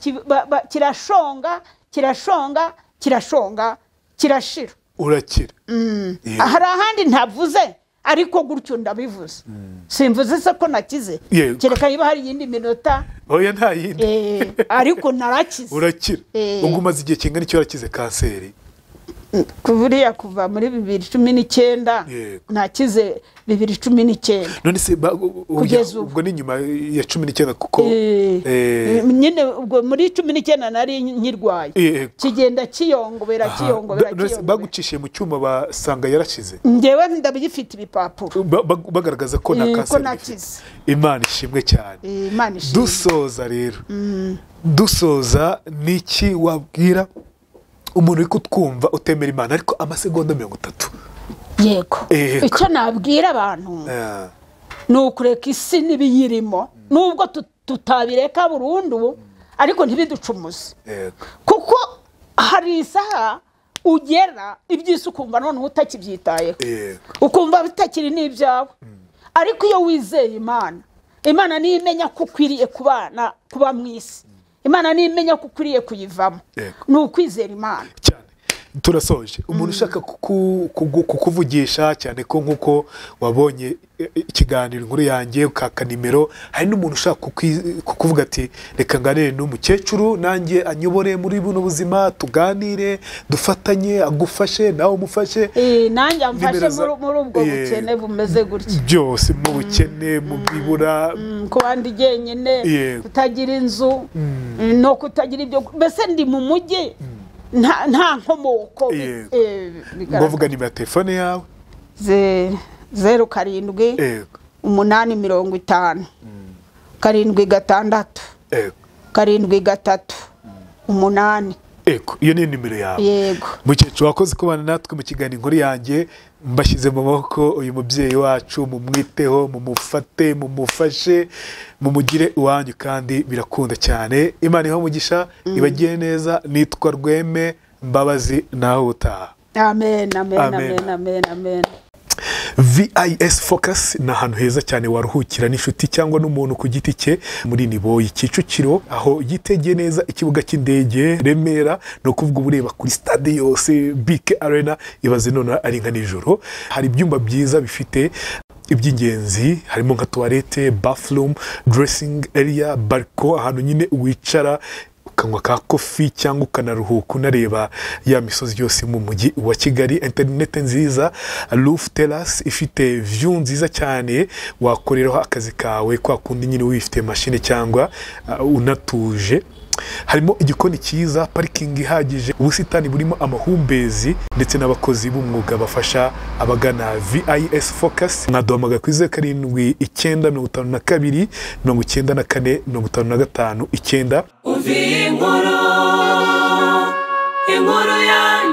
Speaker 1: kirashonga, kirashonga, kirashonga, kirashira.
Speaker 2: Urakira.
Speaker 1: Hari ahandi ntavuze ariko gutyo ndabivuze. Simvuze se ko nakize, kereka niba hari iyindi minota.
Speaker 2: Oya nta yindi.
Speaker 1: Ariko narakize.
Speaker 2: Urakira. Ubwo umaze igihe kingana iki warakize kanseri?
Speaker 1: Kuburiya kuva muri 2019 nakize 2019.
Speaker 2: None se ubwo ni nyuma ya 19 kuko
Speaker 1: nyine ubwo muri 19 nari nkirwaye, kigenda kiyongobera kiyongobera kiyongobera.
Speaker 2: Bagucishiye mu cyuma basanga yarashize?
Speaker 1: Ngewe ndabigifite ibipapuro
Speaker 2: bagaragaza ko na kanseri
Speaker 1: nakize.
Speaker 2: Imana ishimwe cyane.
Speaker 1: Imana ishimwe.
Speaker 2: Dusoza rero, dusoza niki wabwira umuntu uri kutwumva utemera Imana ariko amasegonda 30?
Speaker 1: Yego, icyo nabwira abantu Ni ukureka isi n'ibiyirimo, nubwo tutabireka burundu ariko ntibiducumuze, kuko hari isaha ugera iby'isi ukumva noneho utakibyitayeho, ukumva bitakiri n'ibyawe. Ariko iyo wizeye Imana, Imana niyo imenya ko ukwiriye kubana kuba mu isi, Imana niyo imenya ko ukwiriye kuyivamo. Ni ukwizera Imana
Speaker 2: cyane. Turasoje. Umuntu ushaka kukuvugisha cyane ko nkuko wabonye ikiganiro Inkuru Yanjye ukaka nimero, hari n'umuntu ushaka kukuvuga ati reka nganire n'umukecuru nanjye anyobore muri buno buzima, tuganire, dufatanye, agufashe nawe umufashe,
Speaker 1: nanjye amfashe muri ubwo bukene bumeze gutya
Speaker 2: byose, mu bukene, mu bibura,
Speaker 1: kuba ndi jyenyine, kutagira inzu no kutagira ibyo, mbese ndi mu mujyi nta nkomoko.
Speaker 2: Ngovuga nimero ya telefone yawe.
Speaker 1: 0 7 8 50 7 6 7 3 8.
Speaker 2: Ego, iyo ni nimero yawe.
Speaker 1: Yego.
Speaker 2: Mukecuru, wakoze kubana natwe mu kiganiro Inkuru Yanjye. Mbashyize mu maboko uyu mubyeyi wacu, mumwiteho, mumufate, mumufashe, mumugire iwanyu kandi birakunda cyane. Imana iha umugisha, ibagire neza. Nitwa Rweme Mbabazi, naho utaha.
Speaker 1: Amen, amen, amen, amen, amen.
Speaker 2: VIS Focus ni ahantu heza cyane waruhukira n'inshuti cyangwa n'umuntu ku giti cye muri Niboyi Kicukiro, aho yitegeye neza ikibuga cy'indege Remera, ni ukuvuga uba ureba kuri stade yose BK Arena, ibaze none ari nka nijoro. Hari ibyumba byiza bifite iby'ingenzi, harimo nka toilette, bathroom, dressing area, balcon, ahantu nyine wicara ukanywa ka kofi cyangwa ukanaruhuka unareba ya misozi yose mu mujyi wa Kigali. Internet nziza, roof terrace ifite view nziza cyane, wakoreraho akazi kawe kwa kundi nyine wifite machine cyangwa unatuje. Harimo igikoni cyiza, parikingi ihagije, ubusitani burimo amahumbezi ndetse n'abakozi b'umwuga bafasha abagana VIS Focus. Mwaduhamagara kuri 0 7 9 52 94 55 9.
Speaker 3: Umva iyi nkuru, inkuru yanjye.